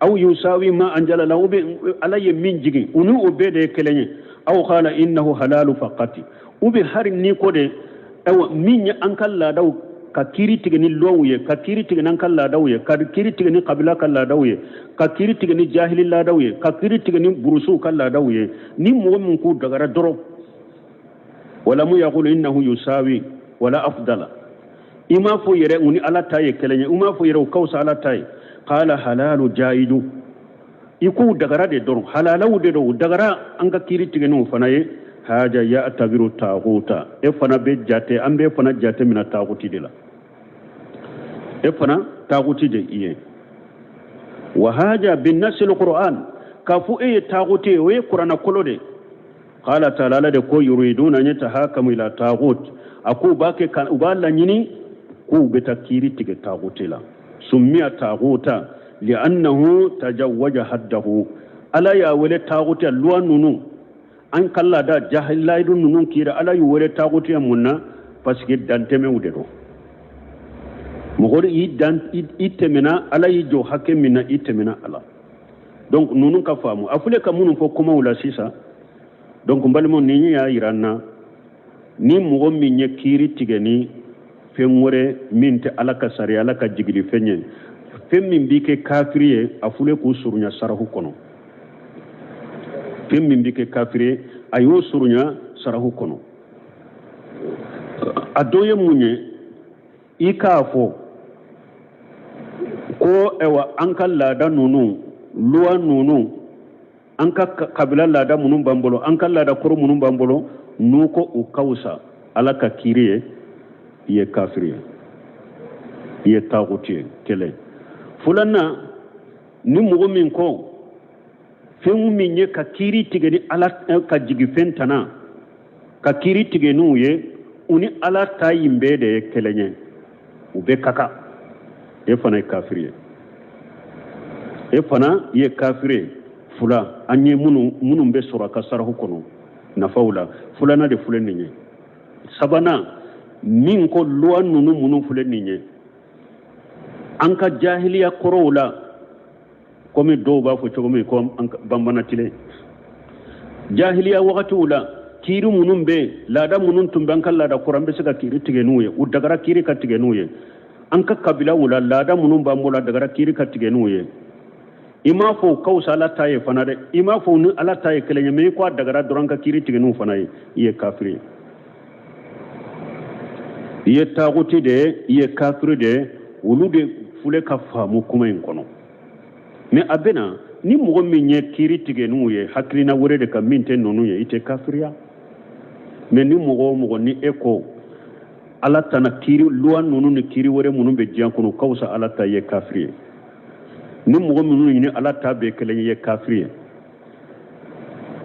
[SPEAKER 2] aw yusawi ma anjala la, ou bien Ala ye min jigin, u ni o bɛɛ de ye kelen ye, aw qala innahu halalu faqati, ou bien hari n'i ko de ayiwa min ye an ka laadaw ka kiiri tigɛ ni lɔw ye, ka kiiri tigɛ n'an ka laadaw ye, ka kiiri tigɛ ni kabila ka laadaw ye, ka kiiri tigɛ ni jahili laadaw ye, ka kiiri tigɛ ni burusuw ka laadaw ye, ni mɔgɔ min k'u dagara dɔrɔn, walamu yaqulu innahu yusawi wala afdala, i m'a fɔ yɛrɛ u ni Ala ta ye kelen ye, u m'a fɔ yɛrɛ u ka fisa Ala ta ye, qala halalu jaidu, i k'u dagara de dɔrɔn, halalaw de don, u dagara an ka kiiri tigɛ n'o fana ye, haja ya'tabiru taguta, e fana bɛ jate, an b'e fana jate minɛ taguti de la, e fana taguti de i ye. Wa haja bin nasil qur'an, k'a fɔ e ye taguti ye, o ye kuranna kolo de. Qala ta'ala, Ala de ko yuriduna an yatahakamu ila tagut, a ko u b'a kɛ ka u b'a laɲini k'u bɛ taa kiiri tigɛ taguti la. Summiya taguta li'annahu tajawwaja haddahu, Ala y'a wele taguti, loi ninnu, an ka laada jahili layidu ninnu kiiri, Ala y'u wele taguti mun na? Parce que dantɛmɛw de don. Mɔgɔ i dan i tɛmɛna, Ala y'i jɔ hakɛ min na, i tɛmɛna a la. Donc ninnu ka faamu a filɛ ka minnu fɔ kumaw la sisan. Donc n balimaw, nin y'a yira n na ni mɔgɔ min ye kiiri tigɛ ni fɛn wɛrɛ min tɛ Ala ka sariya, Ala ka jigili fɛn ye, fɛn min b'i kɛ kafiri ye, a filɛ k'u surunya sarahu kɔnɔ. Fɛn min b'i kɛ kafiri ye, a y'o surunya sarahu kɔnɔ. A dɔ ye mun ye? I k'a fɔ ko ayiwa an ka laada ninnu, loi ninnu, an ka kabila laada minnu b'an bolo, an ka laada kɔrɔ minnu b'an bolo, n'u ko u ka fisa Ala ka kiiri ye, i ye kafiri ye, i ye taguti ye. Kelen filanan, ni mɔgɔ min ko fɛn min ye ka kiiri tigɛ ni Ala ka jigi fɛn tana, ka kiiri tigɛ n'u ye, u ni Ala ta in bɛɛ de ye kelen ye, u bɛɛ ka kan, e fana ye kafiri ye, e fana ye kafiri ye. Fila an ye minnu bɛ sɔrɔ a ka sarahu kɔnɔ nafaw la, filanan de filɛ nin ye. Sabanan, min ko loi ninnu minnu filɛ nin ye an ka jahiliya kɔrɔw la, komi dɔw b'a fɔ cogo min ko banbana tile jahiliya wagatiw la, kiiri minnu bɛ yen, laada minnu tun bɛ an ka laada kɔrɔ, an bɛ se ka kiiri tigɛ n'u ye, u dagara kiiri ka tigɛ n'u ye. An ka kabilaw la, laada minnu b'an bolo, a dagara kiiri ka tigɛ n'u ye. I m'a fɔ u ka fisa Ala ta ye fana dɛ, i m'a fɔ u ni Ala ta ye kelen ye, mais i ko a dagara dɔrɔn ka kiiri tigɛ n'u fana ye, i ye kafiri ye. I ye taaguti de ye, i ye kafiri de ye. Olu de filɛ ka faamu kuma in kɔnɔ. Mais a bɛna ni mɔgɔ min ye kiiri tigɛ n'u ye hakilina wɛrɛ de kan min tɛ ninnu ye, i tɛ kafiriya. Mais ni mɔgɔ o mɔgɔ ni e ko ala tana kiiri loi ninnu ni kiiri wɛrɛ minnu bɛ diɲɛ kɔnɔ ka fisa ala ta ye, kafiri ye. Ni mɔgɔ minnu ɲini ala ta bɛɛ kelen ye, kafiri ye.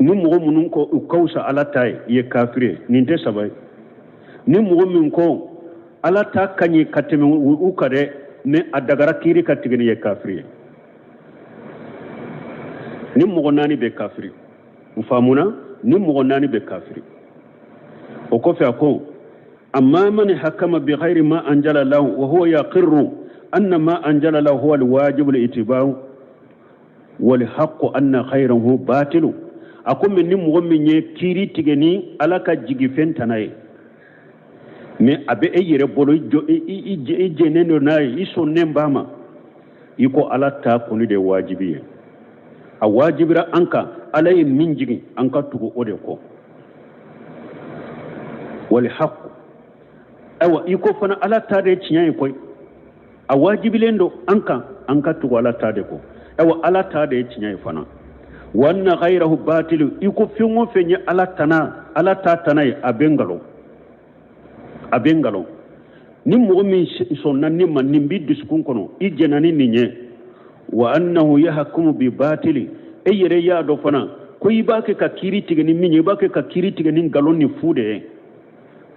[SPEAKER 2] Ni mɔgɔ minnu ko u ka fisa ala ta ye, i ye kafiri ye. Nin tɛ saba ye. Ni mɔgɔ min ko ala ta ka ɲi ka tɛmɛ u kan dɛ, mais a dagara kiiri ka tigɛ, nin ye kafiri ye. Ni mɔgɔ naani bɛ kafiri, u faamuna, ni mɔgɔ naani bɛ kafiri. O kɔfɛ a ko amma man hakama bi ghairi ma anjala lahu wa huwa yaqirru anna ma anjala lahu huwa alwajibu al-ittiba'u wal haqqu anna ghayrahu batilu. A ko mais ni mɔgɔ min ye kiiri tigɛ ni ala ka jigifɛn tana ye, mais a bɛ e yɛrɛ bolo, i jɛnnen don n'a ye, i sɔnnen b'a ma, i ko ala ta kɔni de ye wajibi ye, a wajibira an kan, ala ye min jigin an ka tugu o de kɔ. Wal haqq, ayiwa i ko fana ala ta de ye tiɲɛ ye koyi, a wajibilen don an kan an ka tugu ala ta de kɔ, ayiwa ala ta de ye tiɲɛ ye fana. Wa anna ghayrahu batilu, i ko fɛn o fɛn ye ala tana, ala ta tana ye, a bɛ nkalon, a bɛ nkalon. Ni mɔgɔ min sɔnna nin ma, nin b'i dusukun kɔnɔ, i jɛnna ni nin ye, wa annahu yahkumu bi batili, e yɛrɛ y'a dɔn fana ko i b'a kɛ ka kiiri tigɛ ni min ye, i b'a kɛ ka kiiri tigɛ ni nkalon ni fu de ye.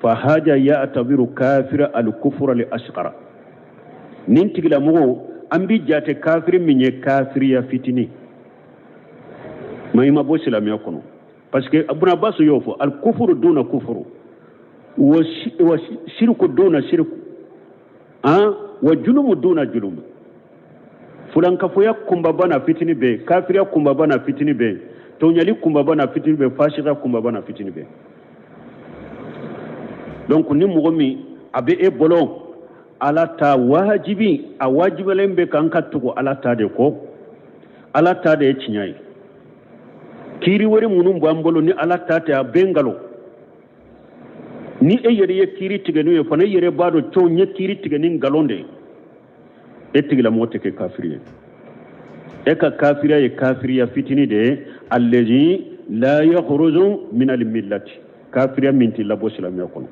[SPEAKER 2] Fa haja ya'tabiru kafira al kufra al asghara, nin tigilamɔgɔ an bi jate kafiri min ye kafiriya fitini ma, i ma bɔ silamɛya kɔnɔ. Parce que Ibn Abbas y'o fɔ, al kufuru duna kufuru wa shirku duna shirku an wa julumu duna julumu. Fulankafoya kunbaba n'a fitini bɛ, kafiriya kunbaba n'a fitini bɛ, tɔɲali kunbaba n'a fitini bɛ, fasiya kunbaba n'a fitini bɛ. Donc ni mɔgɔ min a bɛ e bolo ala ta wajibi, a wajibalen bɛ k'an ka tugu ala ta de kɔ, ala ta de ye tiɲɛ ye. Kiiri wɛrɛ minnu b'an bolo ni ala ta tɛ, a bɛ nkalon. Ni e yɛrɛ ye kiiri tigɛ n'u ye fana, e yɛrɛ b'a dɔn cɛw ye kiiri tigɛ ni nkalon de ye, e tigilamɔgɔ tɛ kɛ kafiri ye. E ka kafiriya ye kafiriya fitini de ye, allazi la yakhruju min al-millati, kafiriya min t'i labɔ silamɛya kɔnɔ.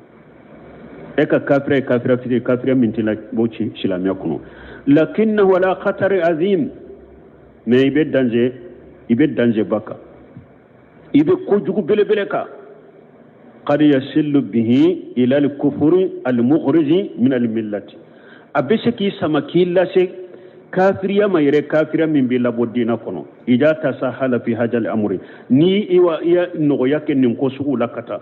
[SPEAKER 2] E ka kafiriya ye kafiriya fitini, kafiriya min t'i labɔ silamɛya kɔnɔ. Lakinnahu ala khatari azim, mais i bɛ danger, i bɛ danger ba kan, i bɛ kojugu belebele kan. Qad yasilu bihi ila al-kufri al-mukhriji min al-millati, a bɛ se k'i sama k'i lase kafiriya ma yɛrɛ, kafiriya min b'i labɔ diinɛ kɔnɔ. Ida tasahala fi hajal amri, ni i wa i ya nɔgɔya kɛ nin ko sugu la ka taa,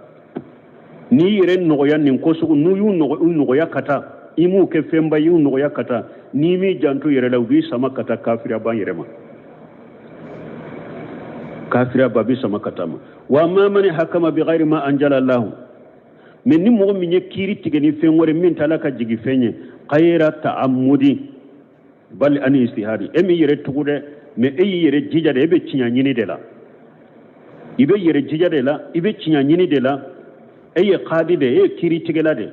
[SPEAKER 2] n'i yɛrɛ nɔgɔya nin ko sugu, n'u y'u nɔgɔya ka taa, i m'u kɛ fɛnba ye, y'u nɔgɔya ka taa, n'i m'i janto yɛrɛ la, u b'i sama ka taa kafiriya ban yɛrɛ ma, kafiriya ba b'i sama ka taa ma. Wa amma man hakama bi ghairi ma anjala Allah, mais ni mɔgɔ min ye kiiri tigɛ ni fɛn wɛrɛ min t'ala ka jigi fɛn ye, ghayra ta'ammudi bali ani istihadi, e m'i yɛrɛ tugu dɛ, mais e y'i yɛrɛ jija de, e bɛ tiɲɛ ɲini de la, i bɛ yɛrɛ jija de la, i bɛ tiɲɛ ɲini de la, e ye kadi de, e ye kiiritigɛla de,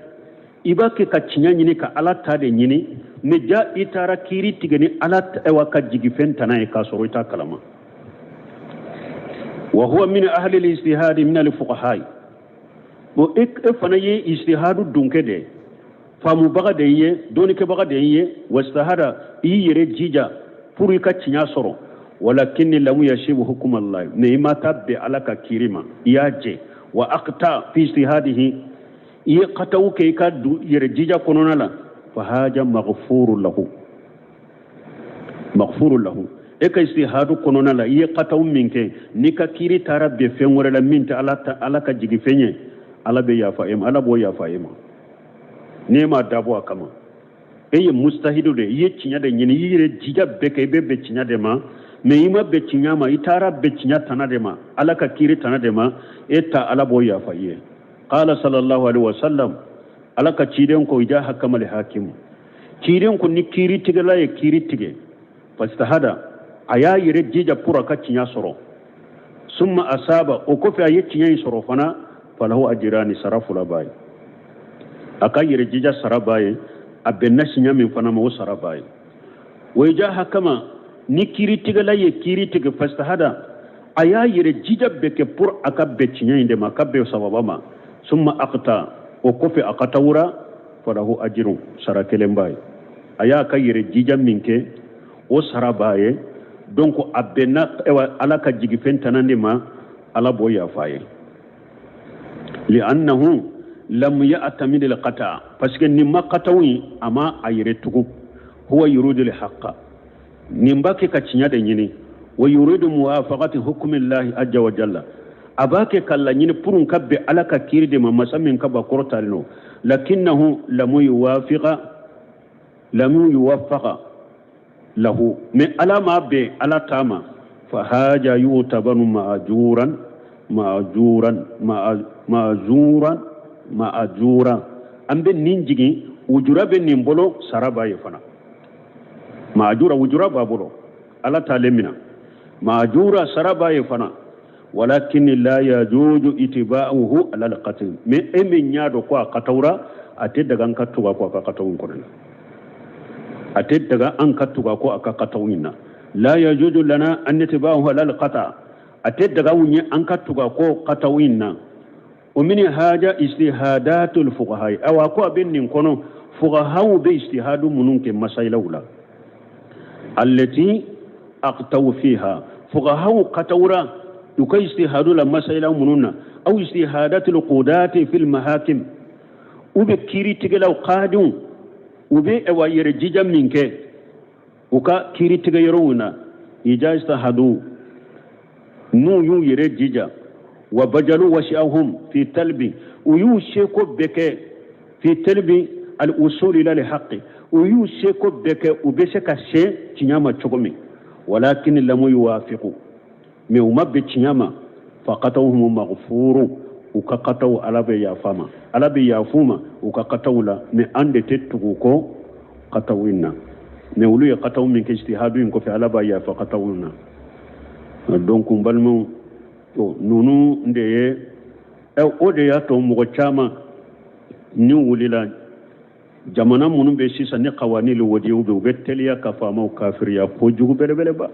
[SPEAKER 2] i b'a kɛ ka tiɲɛ ɲini, ka ala ta de ɲini, mais ja i taara kiiri tigɛ ni ala wa ka jigi fɛn tana ye k'a sɔrɔ i t'a kalama. Wa huwa min ahli al-ijtihadi min al-fuqaha, bon e fana ye ijtihadu dunkɛ de, faamubaga de ye, dɔnnikɛbaga de ye, wastahada, i yɛrɛ jija pour i ka tiɲɛ sɔrɔ, walakin lam yasibu hukum Allah, mais i ma taa bɛn ala ka kiiri ma, i y'a jɛ, wa aqta fi ijtihadihi, i ye kataw kɛ i ka yɛrɛ jija kɔnɔna la, fa haja maghfuru lahu, maghfuru lahu. E ka istihadu kɔnɔna la, i ye kataw min kɛ, n'i ka kiiri taara bɛn fɛn wɛrɛ la min tɛ ala ta, ala ka jigi fɛn ye, ala bɛ yafa e ma, ala b'o yafa e ma n'i m'a dabɔ a kama. E ye mustahidu de, i ye tiɲɛ de ɲini, i yɛrɛ jija bɛɛ kɛ, i bɛ bɛn tiɲɛ de ma, mais i ma bɛn tiɲɛ ma, i taara bɛn tiɲɛ tana de ma, ala ka kiiri tana de ma, e ta ala b'o yafa i ye. Qala sallallahu alaihi wasallam, ala ka ciden ko, ija hakama li hakimu, ciden ko ni kiiritigɛla ye kiiri tigɛ, fastahada, a y'a yɛrɛ jija pour a ka tiɲɛ sɔrɔ, summa asaba, o kɔfɛ a ye tiɲɛ in sɔrɔ fana, falahu ajirani, sara fila b'a ye. A ka yɛrɛ jija sara b'a ye, a bɛnna siɲɛ min fana ma, o sara b'a ye. Wa iza hakama, ni kiiritigɛla ye kiiri tigɛ, fajtahada, a y'a yɛrɛ jija bɛɛ kɛ pour a ka bɛn tiɲɛ in de ma, a ka bɛn sawaba ma, summa akhta, o kɔfɛ a katawura, falahu ajirun, sara kelen b'a ye. A y'a ka yɛrɛ jija min kɛ, o sara b'a ye. Donc a bɛnna Ala ka jigifɛn tana de ma, Ala b'o yafa a ye. Li'annahu lam ya'tamid al-qata, parce que nin ma kataw ye, a ma a yɛrɛ tugu. Huwa yuridu al-haqqa, nin b'a kɛ ka tiɲɛ de ɲini. Wa yuridu muwafaqati hukmillahi azza wa jalla, a b'a kɛ ka laɲini pour ka bɛn Ala ka kiiri de ma, masa min ka ba kɔrɔtalen don. Lakinnahu lam yuwafiqa, lam yuwaffaqa lahu, mais Ala ma bɛn Ala ta ma. Fa haja yutabaru ma'ajuran ma'ajuran ma'azuran ma'ajura, an bɛ nin jigin, wujura bɛ nin bolo, sara b'a ye fana. Ma'ajura, wujura b'a bolo, Ala t'ale mina. Ma'ajura, sara b'a ye fana. Walakin la yajuju itiba'uhu ala al-qatl, mais e min y'a dɔn ko a katawura, a tɛ daga an ka tugu a kɔ a ka kataw in kɔnɔ na, a tɛ daga an ka tugu a kɔ a ka kataw in na. La yajuju lana an natba'ahu ala al-qata, a tɛ daga anw ye an ka tugu a kɔ kataw in na. O min haja ijtihadatul fuqaha, awa ko a bɛ nin kɔnɔ, fuqahaw bɛ ijtihadu minnu kɛ masayilaw la, allati aqtaw fiha, fuqahaw katawura u ka ijtihadu la masayila minnu na, aw ijtihadatul qudati fil mahakim, u bɛ kiiritigɛlaw qadiw, u bɛ ɛwa yɛrɛ jija min kɛ u ka kiiritigɛ yɔrɔw na, iza ijtahadu, n'u y'u yɛrɛ jija, wa bajalu wasi'ahum fi talbi, u y'u seko bɛɛ kɛ, fi talbi al usul ila al haqqi, u y'u seko bɛɛ kɛ u bɛ se ka se tiɲɛ ma cogo min, walakin lamu yuwafiqu, mais u ma bɛn tiɲɛ ma, fa qatawhum maghfuru, u ka kataw Ala bɛ yafa ma, Ala bɛ yafu ma u ka kataw la, mais an de tɛ tugu kɔ kataw in na. Mais olu ye kataw min kɛ ijtihadu in kɔfɛ, Ala b'a yafa kataw in na. Donc n balimaw, ninnu de ye o de y'a to mɔgɔ caman ni wulila jamana minnu bɛ sisan ni kawanili wadiyaw bɛ, u bɛ teliya ka faamaw kafiriya kojugu belebeleba,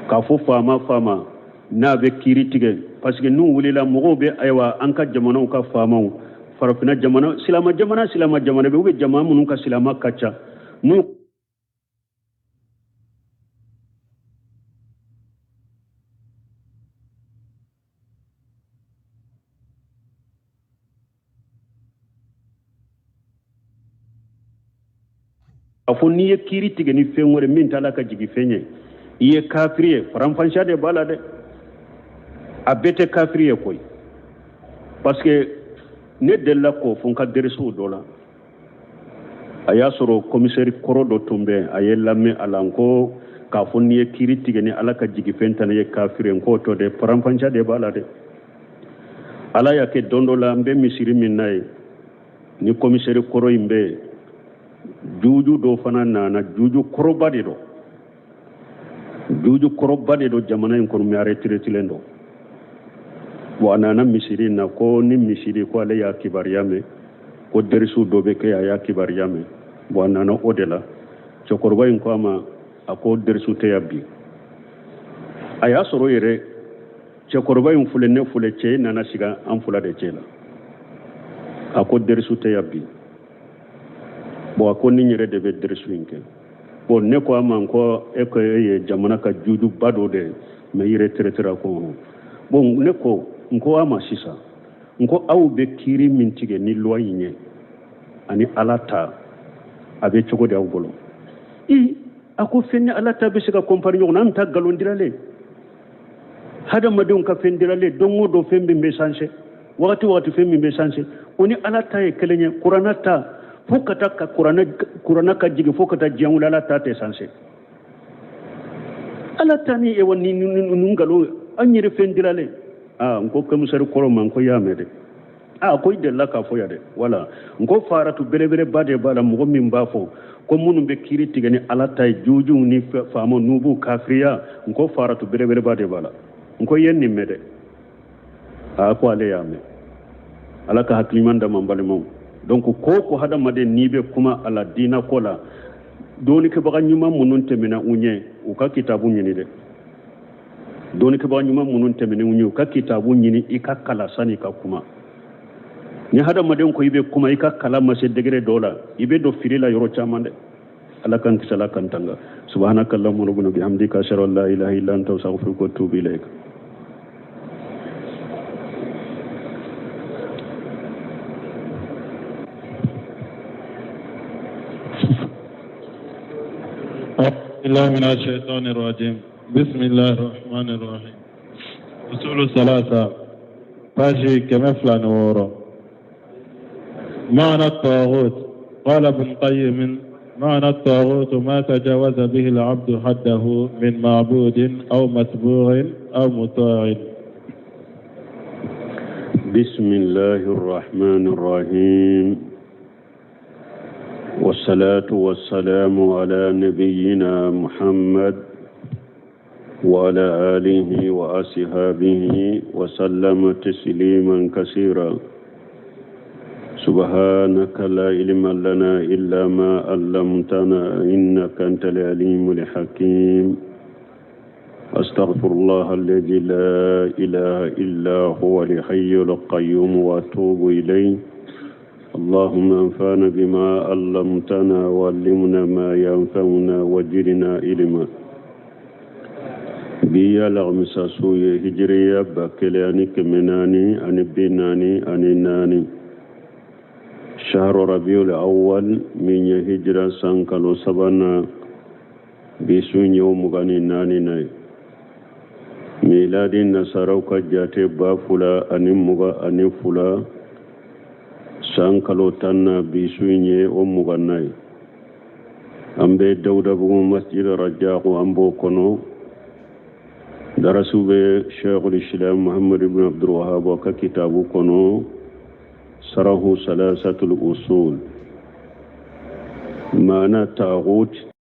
[SPEAKER 2] k'a fɔ faama faama n'a bɛ kiiri tigɛ, parce que n'u wulila mɔgɔw bɛ, ayiwa, an ka jamanaw ka faamaw, farafinna jamana, silama jamana, silama jamana bɛ, u bɛ jamana minnu ka silama ka ca, n'u a fɔ n'i ye kiiri tigɛ ni fɛn wɛrɛ min t'Ala ka jigi fɛn ye, i ye kafiri ye. Faranfasiya de b'a la dɛ, a bɛɛ tɛ kafiri ye koyi, parce que ne delila k'o fɔ n ka derisiw dɔ la. A y'a sɔrɔ komisɛri kɔrɔ dɔ tun bɛ, a ye lamɛn a la, n ko k'a fɔ n'i ye kiiri tigɛ ni Ala ka jigifɛn tana ye kafiri ye, n k'o tɔ dɛ, faranfasiya de b'a la dɛ. Ala y'a kɛ don dɔ la, n bɛ misiri min na ye ni komisɛri kɔrɔ in bɛ yen, juju dɔ fana nana, juju kɔrɔba de don, juju kɔrɔba de don jamana in kɔnɔ, mais a retraitilen don. Bon, a nana misiri in na ko ni misiri ko ale y'a kibaruya mɛn ko derisiw dɔ bɛ kɛ, a y'a kibaruya mɛn. Bon, a nana o de la, cɛkɔrɔba in ko a ma, a ko derisiw tɛ yan bi. A y'a sɔrɔ yɛrɛ cɛkɔrɔba in filɛ, ne filɛ, cɛ nana sigi an fila de cɛ la. A ko derisu tɛ yan bi. Bon, a ko ni yɛrɛ de bɛ derisu in kɛ. Bon, ne ko a ma ko e ko e ye jamana ka jujuba dɔ de ye, mais i retraitera. Ko bon, ne ko n ko a ma sisan, n ko aw bɛ kiiri min tigɛ ni loi in ye ani Ala ta, a bɛ cogo di aw bolo? I a ko fɛn ni Ala ta bɛ se ka comparer ɲɔgɔn na, an ta nkalon diralen, hadamadenw ka fɛn diralen, don o don fɛn min bɛ changer, wagati wagati fɛn min bɛ changer, o ni Ala ta ye kelen ye. Kuranɛ ta, fo ka taa ka kuranɛ ka jigin, fo ka taa diɲɛ wuli, Ala ta tɛ changer. Ala ta ni ewa ni nkalon, an yɛrɛ fɛn diralen. Aa, n ko komisɛri kɔrɔ ma, n ko y'a mɛn dɛ. Aa, ko i delila k'a fɔ yan dɛ. Wala n ko faratu belebeleba de b'a la, mɔgɔ min b'a fɔ ko minnu bɛ kiiri tigɛ ni Ala ta ye, jujuw ni faamaw, n'u b'u kafiriya, n ko faratu belebeleba de b'a la. N ko i ye nin mɛn dɛ. Aa, ko ale y'a mɛn. Ala ka hakiliɲuman d'an ma n balimaw. Donc ko o ko hadamaden n'i bɛ kuma a la diina ko la, dɔnnikɛbaga ɲuman minnu tɛmɛna u ɲɛ, u ka kitabu ɲini dɛ. Dɔnnikɛbaga ɲuman minnu tɛmɛna u ɲɛ, u ka kitabu ɲini, i ka kalan sani i ka kuma. Ni hadamaden ko i bɛ kuma, i ka kalan ma se degré dɔ la, i bɛ don fili la yɔrɔ caman dɛ. Ala k'an kisi, Ala k'an tanga. Subhanaka Allahumma rabbana bihamdika, ashhadu an la ilaha illa anta, astaghfiruka wa atubu ilayk.
[SPEAKER 1] بالله من الشيطان الرجيم بسم الله الرحمن الرحيم أصول الثلاثة page 206. معنى الطاغوت. قال ابن قيم: معنى الطاغوت ما تجاوز به العبد حده من معبود أو متبوع أو مطاع.
[SPEAKER 2] بسم الله الرحمن الرحيم، والصلاة والسلام على نبينا محمد وعلى آله وأصحابه وسلم تسليما كثيرا. سبحانك لا علم لنا إلا ما علمتنا إنك أنت العليم الحكيم. أستغفر الله الذي لا إله إلا هو الحي القيوم وأتوب إليه. اللهم انفعنا بما علمتنا وعلمنا ما ينفعنا وزدنا علما. Bi ye alamisa su ye, hijiriya 1444, shahru rabiul awwal min ye hijira san kalo sabanan, bi su ye o 24 na ye. Miladi nasaraw ka jate 2022 san kalo 10 na, bi su ye o 20 na ye. An bɛ Dawudabugu masjid Rajaku, an b'o kɔnɔ. Darasu bɛ Sheikhul Islam Muhammad ibn Abdul Wahhab ka kitabu kɔnɔ, sarahu salasatul usul, maana taghut.